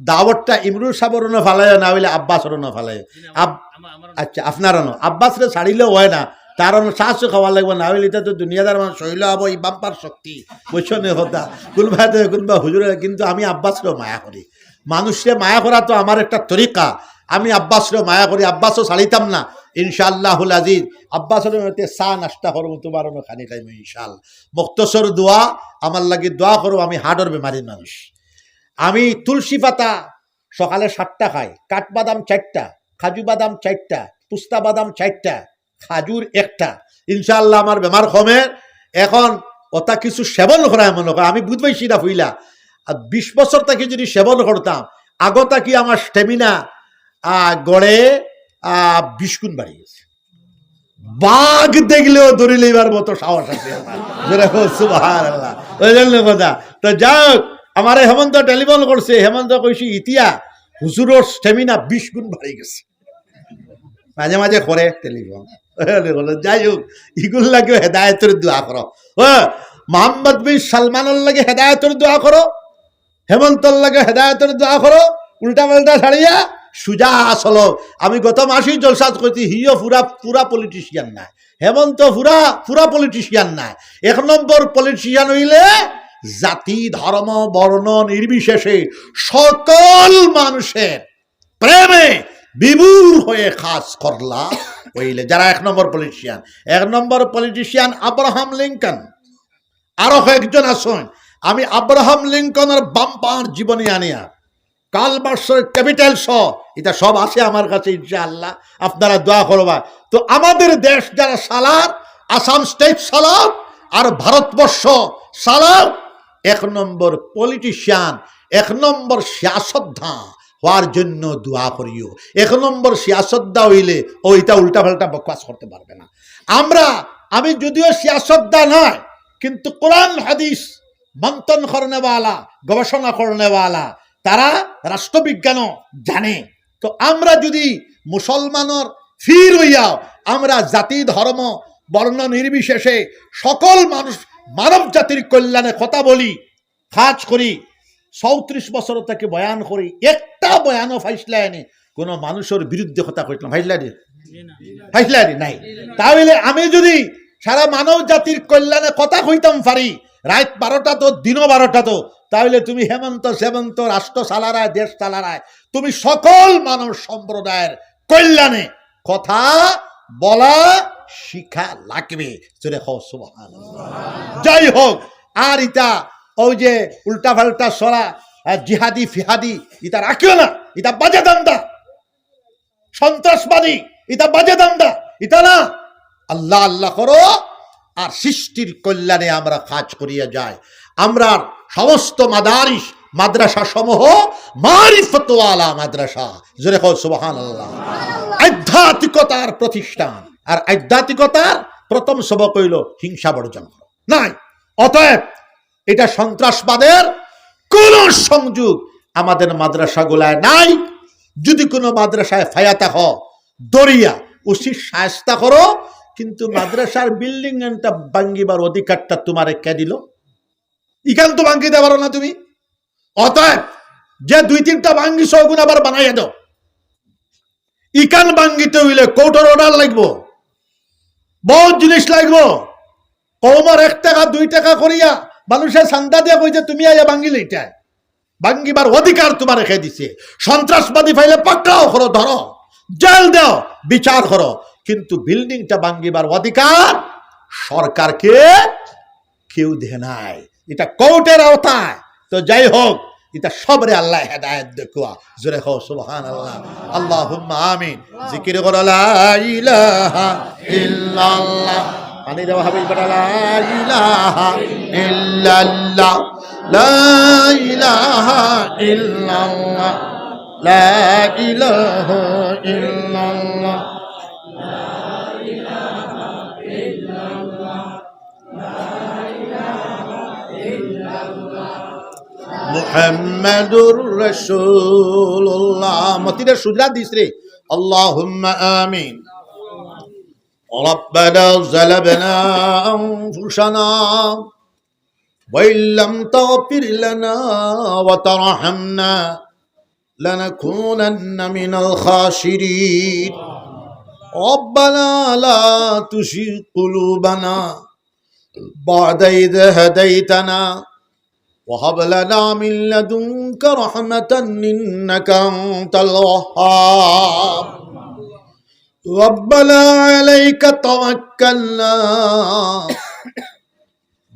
দাওয়াতটা ইমরুল সাবর না ফালাইও, না হইলে আব্বাসর না ফালাইও। আব-, আচ্ছা, আপনারা না, আব্বাসরে ছাড়িলে হয় না, তার অনো চা চু খাওয়া লাগবো, না হইলে ইটা তো দুনিয়াদার মানুষ হইলে হবো, এই বাম্পার শক্তি, বুঝছো নি কথা? কোনবা তো, কোনবা হুজুরে, কিন্তু আমি আব্বাসরে মায়া করি। মানুষরে মায়া করা তো আমার একটা তরিকা। আমি আব্বাসরে মায়া করি, আব্বাসও ছাড়িতাম না, ইনশাআল্লাহুল আজিজ। আব্বাসর মতে চা নাস্তা করবো, তোমার অনো খানি খাইমু ইনশাআল্লাহ। মুক্তসর দোয়া, আমার লাগি দোয়া করো, আমি হার্টর বেমারি মানুষ। আমি তুলসী পাতা সকালে সাতটা খাই, কাঠবাদাম চারটা, কাজু বাদাম চারটা, পুস্তা বাদাম চারটা, খাজুর একটা। ইনশাআল্লাহ আমার বেমার কমে। এখন ওটা কিছু সেবন করায় মনে করে, আমি বুঝ পাইছি না ফুইলা। আর বিশ বছর থাকি যদি সেবন করতাম, আগো থাকি আমার স্ট্যামিনা, আহ, গড়ে, আহ, বিশ গুণ বাড়ি গেছে। বাঘ দেখলেও ধরি লইবার মতো সাহস আছে আমার। জোরে কও সুবহানাল্লাহ। ওই জন্য কথা। তো যাই হোক, আমারে হেমন্ত টেলিফোন করছে, হেমন্ত কইছি, "ইতিয়া হুজুরর স্ট্যামিনা বিশ গুণ বাড়ি গেছে।" মাঝে মাঝে করে টেলিফোন। যাই হোক, ইগুর লাগেও হেদায়েতর দোয়া করো। ও, মোহাম্মদ বিন সালমানর লাগি হেদায়েতর দোয়া করো, হেমন্তর লাগি হেদায়েতর দোয়া করো, উল্টা পাল্টা ছাড়িয়া সুজা আসলো, আমি গত মাসেই জলসাত কইছি, হিও পুরা, পুরা পলিটিশিয়ান নায়। হেমন্ত পুরা, পুরা পলিটিশিয়ান নায়। এক নম্বর পলিটিশিয়ান অইলে জাতি, ধর্ম, বর্ণ নির্বিশেষে সকল মানুষের প্রেমে বিভোর হয়ে কাজ করলা অইলে যারা এক নম্বর পলিটিশিয়ান। এক নম্বর পলিটিশিয়ান আব্রাহাম লিঙ্কন, আরো কয়েকজন আছইন। আমি আব্রাহাম লিঙ্কনর বাম্পার জীবনী আনিয়া, কার্ল মার্কসর ক্যাপিটাল সহ, ইতা সব আছে আমার কাছে ইনশাআল্লাহ, আপনারা দোয়া করবা। তো আমাদের দেশ যারা চালার, আসাম স্টেট চালার আর ভারতবর্ষ চালার, এক নম্বর পলিটিশিয়ান, এক নম্বর সিয়াসতদা হওয়ার জন্য দোয়া করিও। এক নম্বর সিয়াসতদা অইলে অউ ইতা উল্টাপাল্টা বকওয়াস করতে পারবে না। আমরা, আমি যদিও সিয়াসতদা নায়, কিন্তু কোরআন হাদিস মন্থন করনেওয়ালা, গবেষণা করনেওয়ালা, তারা রাষ্ট্রবিজ্ঞানও জানে। তো আমরা যদি মুসলমানর পীর অইয়াও আমরা জাতি, ধর্ম, বর্ণ নির্বিশেষে সকল মানুষ, মানব জাতির কল্যাণে কথা বলি, কাজ করি, চৌত্রিশ বছর থাকি বয়ান করি, একটা বয়ানও পাইছলায়নি কোনো মানুষর বিরুদ্ধে কথা কইছলাম, পাইছলায়নি? পাইছলায়নি? নাই। তাহলে আমি যদি সারা মানব জাতির কল্যাণে কথা কইতাম পারি, রাইত বারোটা তো, দিনও বারোটা তো, তাহলে তুমি হেমন্ত সেমন্ত রাষ্ট্র চালারায়, দেশ চালারায়, তুমি সকল মানব সম্প্রদায়ের কল্যাণে কথা বলা শিখা লাগবে। জোরে কও সুবহানাল্লাহ। যাই হোক, আর ইতা অউ যে উল্টাপাল্টা ছড়া, আর জিহাদি ফিহাদি, ইতা রাখিও না, ইতা বাজে ধান্দা। সন্ত্রাসবাদী, ইতা বাজে ধান্দা, ইতা না। আল্লাহ আল্লাহ করো, আর সৃষ্টির কল্যাণে আমরা কাজ করিয়া যাই। আমরার সমস্ত মাদারিস, মাদ্রাসা সমূহ মারিফতওয়ালা মাদ্রাসা। জোরে কও সুবহানাল্লাহ। আধ্যাত্মিকতার প্রতিষ্ঠান, আর আধ্যাত্মিকতার প্রথম সবক অইলো হিংসা বর্জন করো। নাই, অতএব ইটা সন্ত্রাসবাদের কোনো সংযোগ আমাদের মাদ্রাসাগুলায় নাই। যদি কোনো মাদ্রাসায় ফায়া থাকো, ধরিয়া উচিত শায়েস্তা করো, কিন্তু মাদ্রাসার বিল্ডিং এনটা ভাঙ্গিবার অধিকারটা তুমারে কে দিলো? ইখান তো ভাঙ্গিতে পারো না তুমি। অতএব যে দুই তিনটা ভাঙ্গিছো, অগুন আবার বানাইয়া দেও। ইখান ভাঙ্গিতে অইলে কোর্টর অর্ডার লাগবো, বউত জিনিস লাগবো। কওমর এক টেকা দুই টেকা করিয়া মানুষে চান্দা দিয়া কইছে, তুমি আইয়া ভাঙ্গিলে ইটায়। ভাঙ্গিবার অধিকার তুমারে কে দিছে? সন্ত্রাসবাদী পাইলে পাকড়াও করো, ধরো, জেল দেও, বিচার করো, কিন্তু বিল্ডিংটা ভাঙ্গিবার অধিকার সরকারকে কেউ দেয় নাই, ইটা কোর্টর আওতায়। তো যাই হোক, ইতা সবরে আল্লায় হেদায়েত দেউক্কা। জোরে কও সুবহানাল্লাহ। আল্লাহুম্মা আমিন। জিকির করো লা ইলাহা ইল্লাল্লাহ। পানি দেওয়া হবে বেটা, লা ইলাহা ইল্লাল্লাহ। লা ইলাহা ইল্লাল্লাহ। লা ইলাহা ইল্লাল্লাহ। মুহাম্মাদুর রাসূলুল্লাহ। মতিরে সুজরা দিস রে। আল্লাহুম্মা আমিন। ربنا ظلمنا أنفسنا وإن لم تغفر لنا وترحمنا لنكونن من الخاسرين. ربنا لا تزغ قلوبنا بعد إذ هديتنا وهب لنا من لدنك رحمة إنك أنت الوهاب. ربنا عليك توكلنا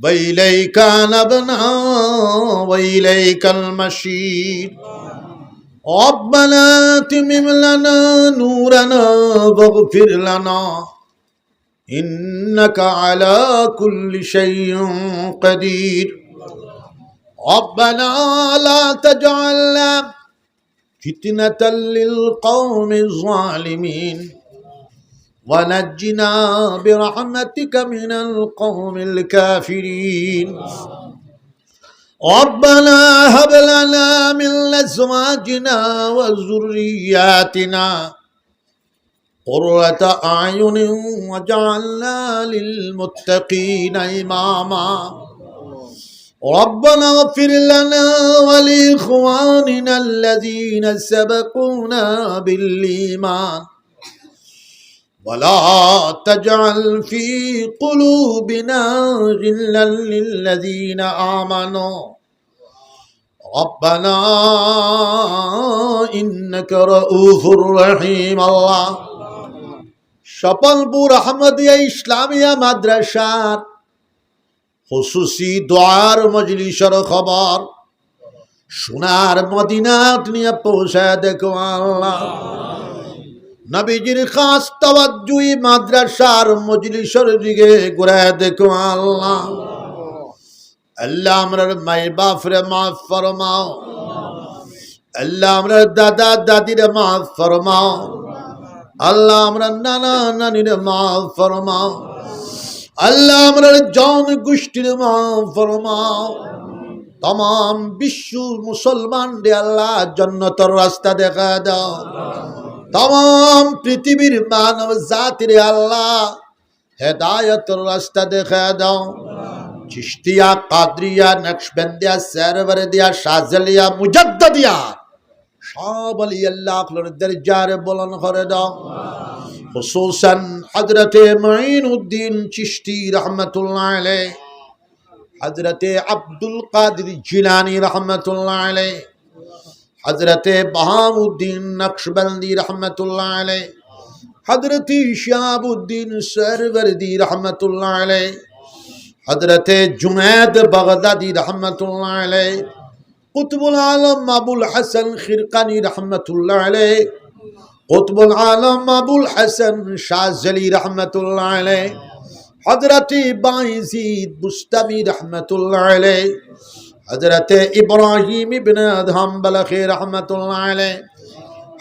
وإليك أنبنا وإليك المصير. ربنا أتمم لنا نورنا واغفر لنا إنك على كل شيء قدير. ربنا لا تجعلنا فتنة للقوم الظالمين ونجنا برحمتك من القوم الكافرين. ربنا هب لنا من أزواجنا وذرياتنا قرة أعين واجعلنا للمتقين إماما. ربنا اغفر لنا ولإخواننا الذين سبقونا بالإيمان ولا تجعل في قلوبنا غلا للذين آمنوا ربنا إنك رؤوف رحيم। আল্লাহ, সফলপুর আহমদিয়া ইসলামিয়া মাদ্রাসার খুসুসি দোয়ার মজলিসর খবর সোনার মদিনাত নিয়া পৌঁছায় দেখো আল্লাহ। নবীজির খাস তাওয়াজ্জুই মাদ্রাসার মজলিসর দিকে ঘুরায় দেখো আল্লাহ। আল্লাহ, আমরার মাই বাফরে মাফ ফরমাও। আল্লাহ, আমরার দাদা দাদিরে মাফ ফরমাও। আল্লাহ, আমরার নানা নানিরে মাফ ফরমাও। আল্লাহ, আমরার জন গোষ্ঠীরে মাফ ফরমাও। তামাম বিশ্ব মুসলমানরে আল্লাহ, জন্নতর রাস্তা দেখা দাও। তামাম পৃথিবীর মানব জাতিরে আল্লাহ, হেদায়তর রাস্তা দেখা দাও। চিশতিয়া, কাদরিয়া, নকশবন্দিয়া, সেরওয়ারদিয়া, শাজলিয়া, মুজাদ্দদিয়া, সব আলিয়া আল্লাহ অকলর দরজারে বুলন্দ করে দাও। খুসুসান হযরতে মুঈনুদ্দিন চিশতি রহমতুল্লাহ আলাইহি, হযরতে আব্দুল কাদির জিলানী রহমতুল্লাহ আলাইহি, হযরতে বাহাউদ্দিন নকশবন্দি রহমতুল্লাহ আলাইহি, হযরতে শিহাবুদ্দিন সেরওয়ারদি রহমতুল্লাহ আলাইহি, হযরতে জুনায়েদ বাগদাদি রহমতুল্লাহ আলাইহি, কুতুবুল আলম আবুল হাসান খিরকানি রহমতুল্লাহ আলাইহি, কুতুবুল আলম আবুল হাসান শাজলি রহমতুল্লাহ আলাইহি, হযরতে বায়েজিদ বুস্তামি রহমতুল্লাহ আলাইহি, হযরতে ইব্রাহিম ইবনে আদহাম বালখি রহমতুল্লাহ আলাইহি,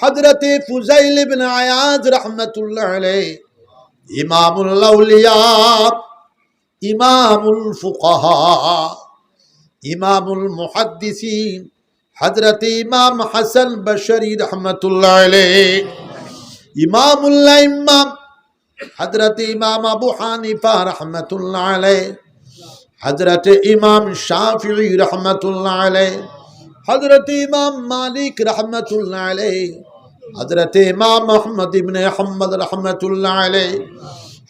হযরতে ফুজাইল ইবনে আয়াজ রহমতুল্লাহ আলাইহি, ইমামুল আউলিয়া, ইমামুল ফুকাহা, ইমামুল মুহাদ্দিসিন, হযরতে ইমাম হাসান বসরি রহমতুল্লাহ আলাইহি, ইমামুল আইম্মা, হযরতে ইমাম আবু হানিফা রহমতুল্লাহ আলাইহি, হযরতে ইমাম শাফিঈ রহমতুল্লাহ আলাইহি, হযরতে ইমাম মালিক রহমতুল্লাহ আলাইহি, হযরতে ইমাম আহমদ ইবনে হাম্বল রহমতুল্লাহ আলাইহি,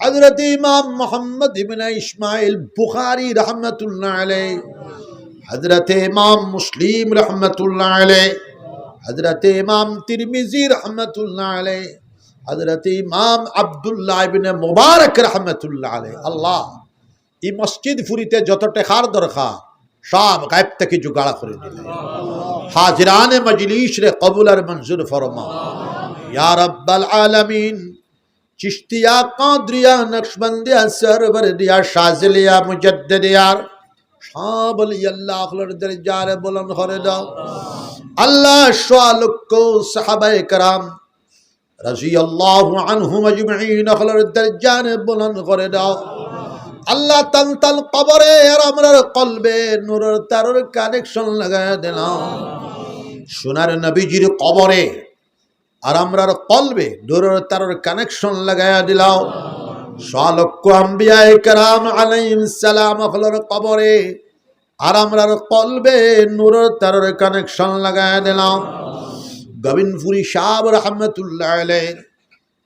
হযরতে ইমাম মুহাম্মদ ইবনে ইসমাইল বুখারী রহমতুল্লাহ আলাইহি, হযরতে ইমাম মুসলিম রহমতুল্লাহ আলাইহি, হযরতে ইমাম তিরমিজি রহমতুল্লাহ আলাইহি, হযরতে ইমাম আব্দুল্লাহ ইবনে মুবারক রহমতুল্লাহ আলাইহি। আল্লাহ, এই মসজিদ ফুরিতে যত টেকার দরকার, সব গায়েব থাকি জোগাড় করি দিলাও। হাজিরানে মজলিসরে কবুল আর মঞ্জুর ফরমাও, ইয়া রাব্বাল আলামিন। চিশতিয়া, কাদরিয়া, নকশবন্দিয়া, সেরওয়ারদিয়া, শাজলিয়া, মুজাদ্দদিয়ার সব আলিয়া আল্লাহ অকলর দরজারে বুলন্দ করে দাও। আল্লাহ, সোয়া লক্ষ সাহাবায়ে কেরাম রাদিয়াল্লাহু আনহুম আজমাইন অকলর দরজারে বুলন্দ করে দাও। আল্লাহ, তান তান কবরে আর আমরার কলবে নূরর তারর connection লাগাইয়া দিলাও। সোনার নবীজির কবরে আর আমরার কলবে নূরর তারর connection লাগাইয়া দিলাও। সোয়া লক্ষ আম্বিয়ায়ে কেরাম আলাইহিস সালাম অকলর কবরে আর আমরার কলবে নূরর তারর connection লাগাইয়া দিলাও। গোবিন্দপুরী সাহেব রহমতুল্লাহ আলাইহির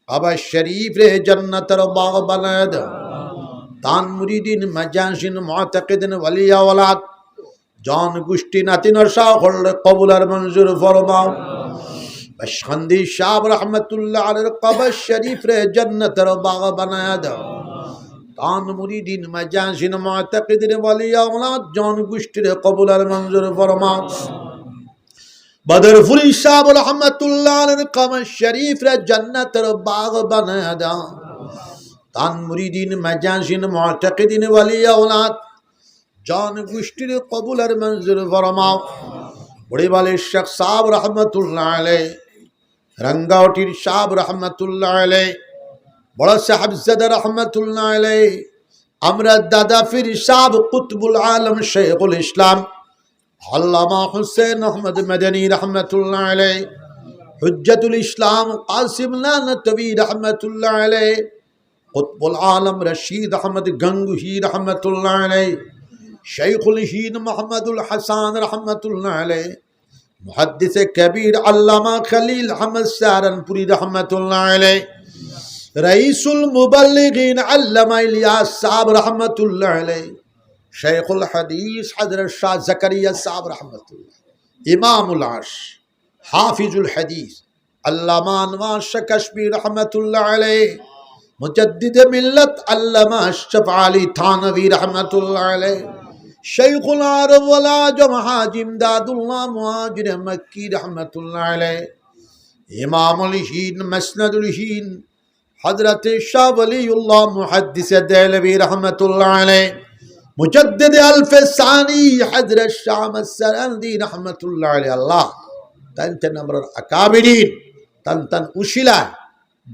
কবর শরীফরে জান্নাতর বাগ বানাইয়া দাও। তান মুরিদিন, মাজাজিন, মুতাকিদিন, ওয়ালি আওলাদ, জন গোষ্ঠী, নাতি নাতিন অকলরে কবুল আর মঞ্জুর ফরমাও। বাসকান্দি সাহেব রহমতুল্লাহ আলাইহির কবর শরীফরে জান্নাতর বাগ বানাইয়া দাও। তান মুরিদিন, মাজাজিন, মুতাকিদিন, ওয়ালি আওলাদ, জন গোষ্ঠীরে কবুল আর মঞ্জুর ফরমাও। বদরপুরী সাহেব রহমতুল্লাহ আলাইহির কবর শরীফরে জান্নাতর বাগ বানাইয়া দাও। তান মুরিদিন, মাজাজিন, মুতাকিদিন, ওয়ালি আওলাদ, জন গোষ্ঠীরে কবুল আর মঞ্জুর ফরমাও। বড়িবালির শেখ সাহেব রহমতুল্লাহ আলাইহি, রাঙ্গাউটির সাহেব রহমতুল্লাহ আলাইহি, বড় সাহেবজাদা রহমতুল্লাহ আলাইহি, আমরার দাদা পীর সাহেব কুতবুল আলম শেখুল ইসলাম আল্লামা হুসেন আহমদ মাদানী রহমতুল্লাহ আলাইহি, হুজ্জাতুল ইসলাম কাসিম নানতবী রহমতুল্লাহ আলাইহি, কুতবুল আলম রশিদ আহমদ গঙ্গুহি রহমতুল্লাহ আলাইহি, শাইখুল হিন্দ মুহাম্মদুল হাসান রহমতুল্লাহ আলাইহি, মুহাদ্দিসে কবির আল্লামা খলিল আহমদ সাহারানপুরি রহমতুল্লাহ আলাইহি, রাইসুল মুবাল্লিগিন আল্লামা ইলিয়াস সাহেব রহমতুল্লাহ আলাইহি, শাইখুল হাদিস হযরত শাহ জাকারিয়া সাহেব রহমতুল্লাহ, ইমামুল আশ, হাফিজুল হাদিস আল্লামা আনোয়ার শাহ কাশ্মীর রহমতুল্লাহ আলাইহি, মুজাদ্দিদে মিল্লাত আল্লামা আশরাফ আলী থানভী রহমতুল্লাহ আলাইহি, শাইখুল আরব ওয়াল আজম হাজী ইমদাদুল্লাহ মুহাজির মক্কি রহমতুল্লাহ আলাইহি, ইমামুল হিন্দ, মুসনাদুল হিন্দ, হযরতে শাহ ওয়ালিউল্লাহ মুহাদ্দিসে দেহলভী রহমতুল্লাহ আলাইহি, মুজাদ্দিদে আলফে সানি হযরত শাহ আহমদ সারান্দি রহমতুল্লাহ আলাইহি। আল্লাহ, তান তান আমরার আকাবিরিন, তান তান উসিলা,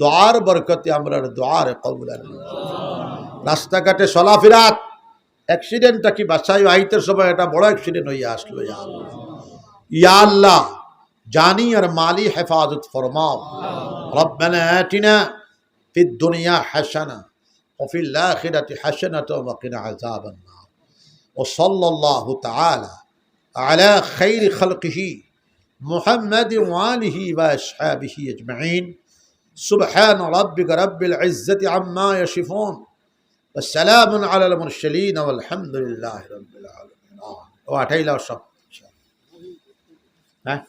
দোয়ার বরকতে আমরার দোয়ারে কবুল আল্লাহ। রাস্তাঘাটে চলাফেরাত অ্যাক্সিডেন্ট থাকি বাঁচাইও, আইতে সময় একটা বড় অ্যাক্সিডেন্ট হইয়া আসলো, ইয়া আল্লাহ। ইয়া আল্লাহ, জানি আর মালি হেফাজত ফরমাও। ربنا آتنا في الدنيا حسنة وفي الآخرة حسنة وقنا عذاب النار. وصلى الله تعالى على خير خلقه محمد وآله وأصحابه أجمعين. سبحان ربك رب العزة عما يصفون. والسلام على المرسلين والحمد لله رب العالمين. آه. ও আঠাইলা সব। হ্যাঁ?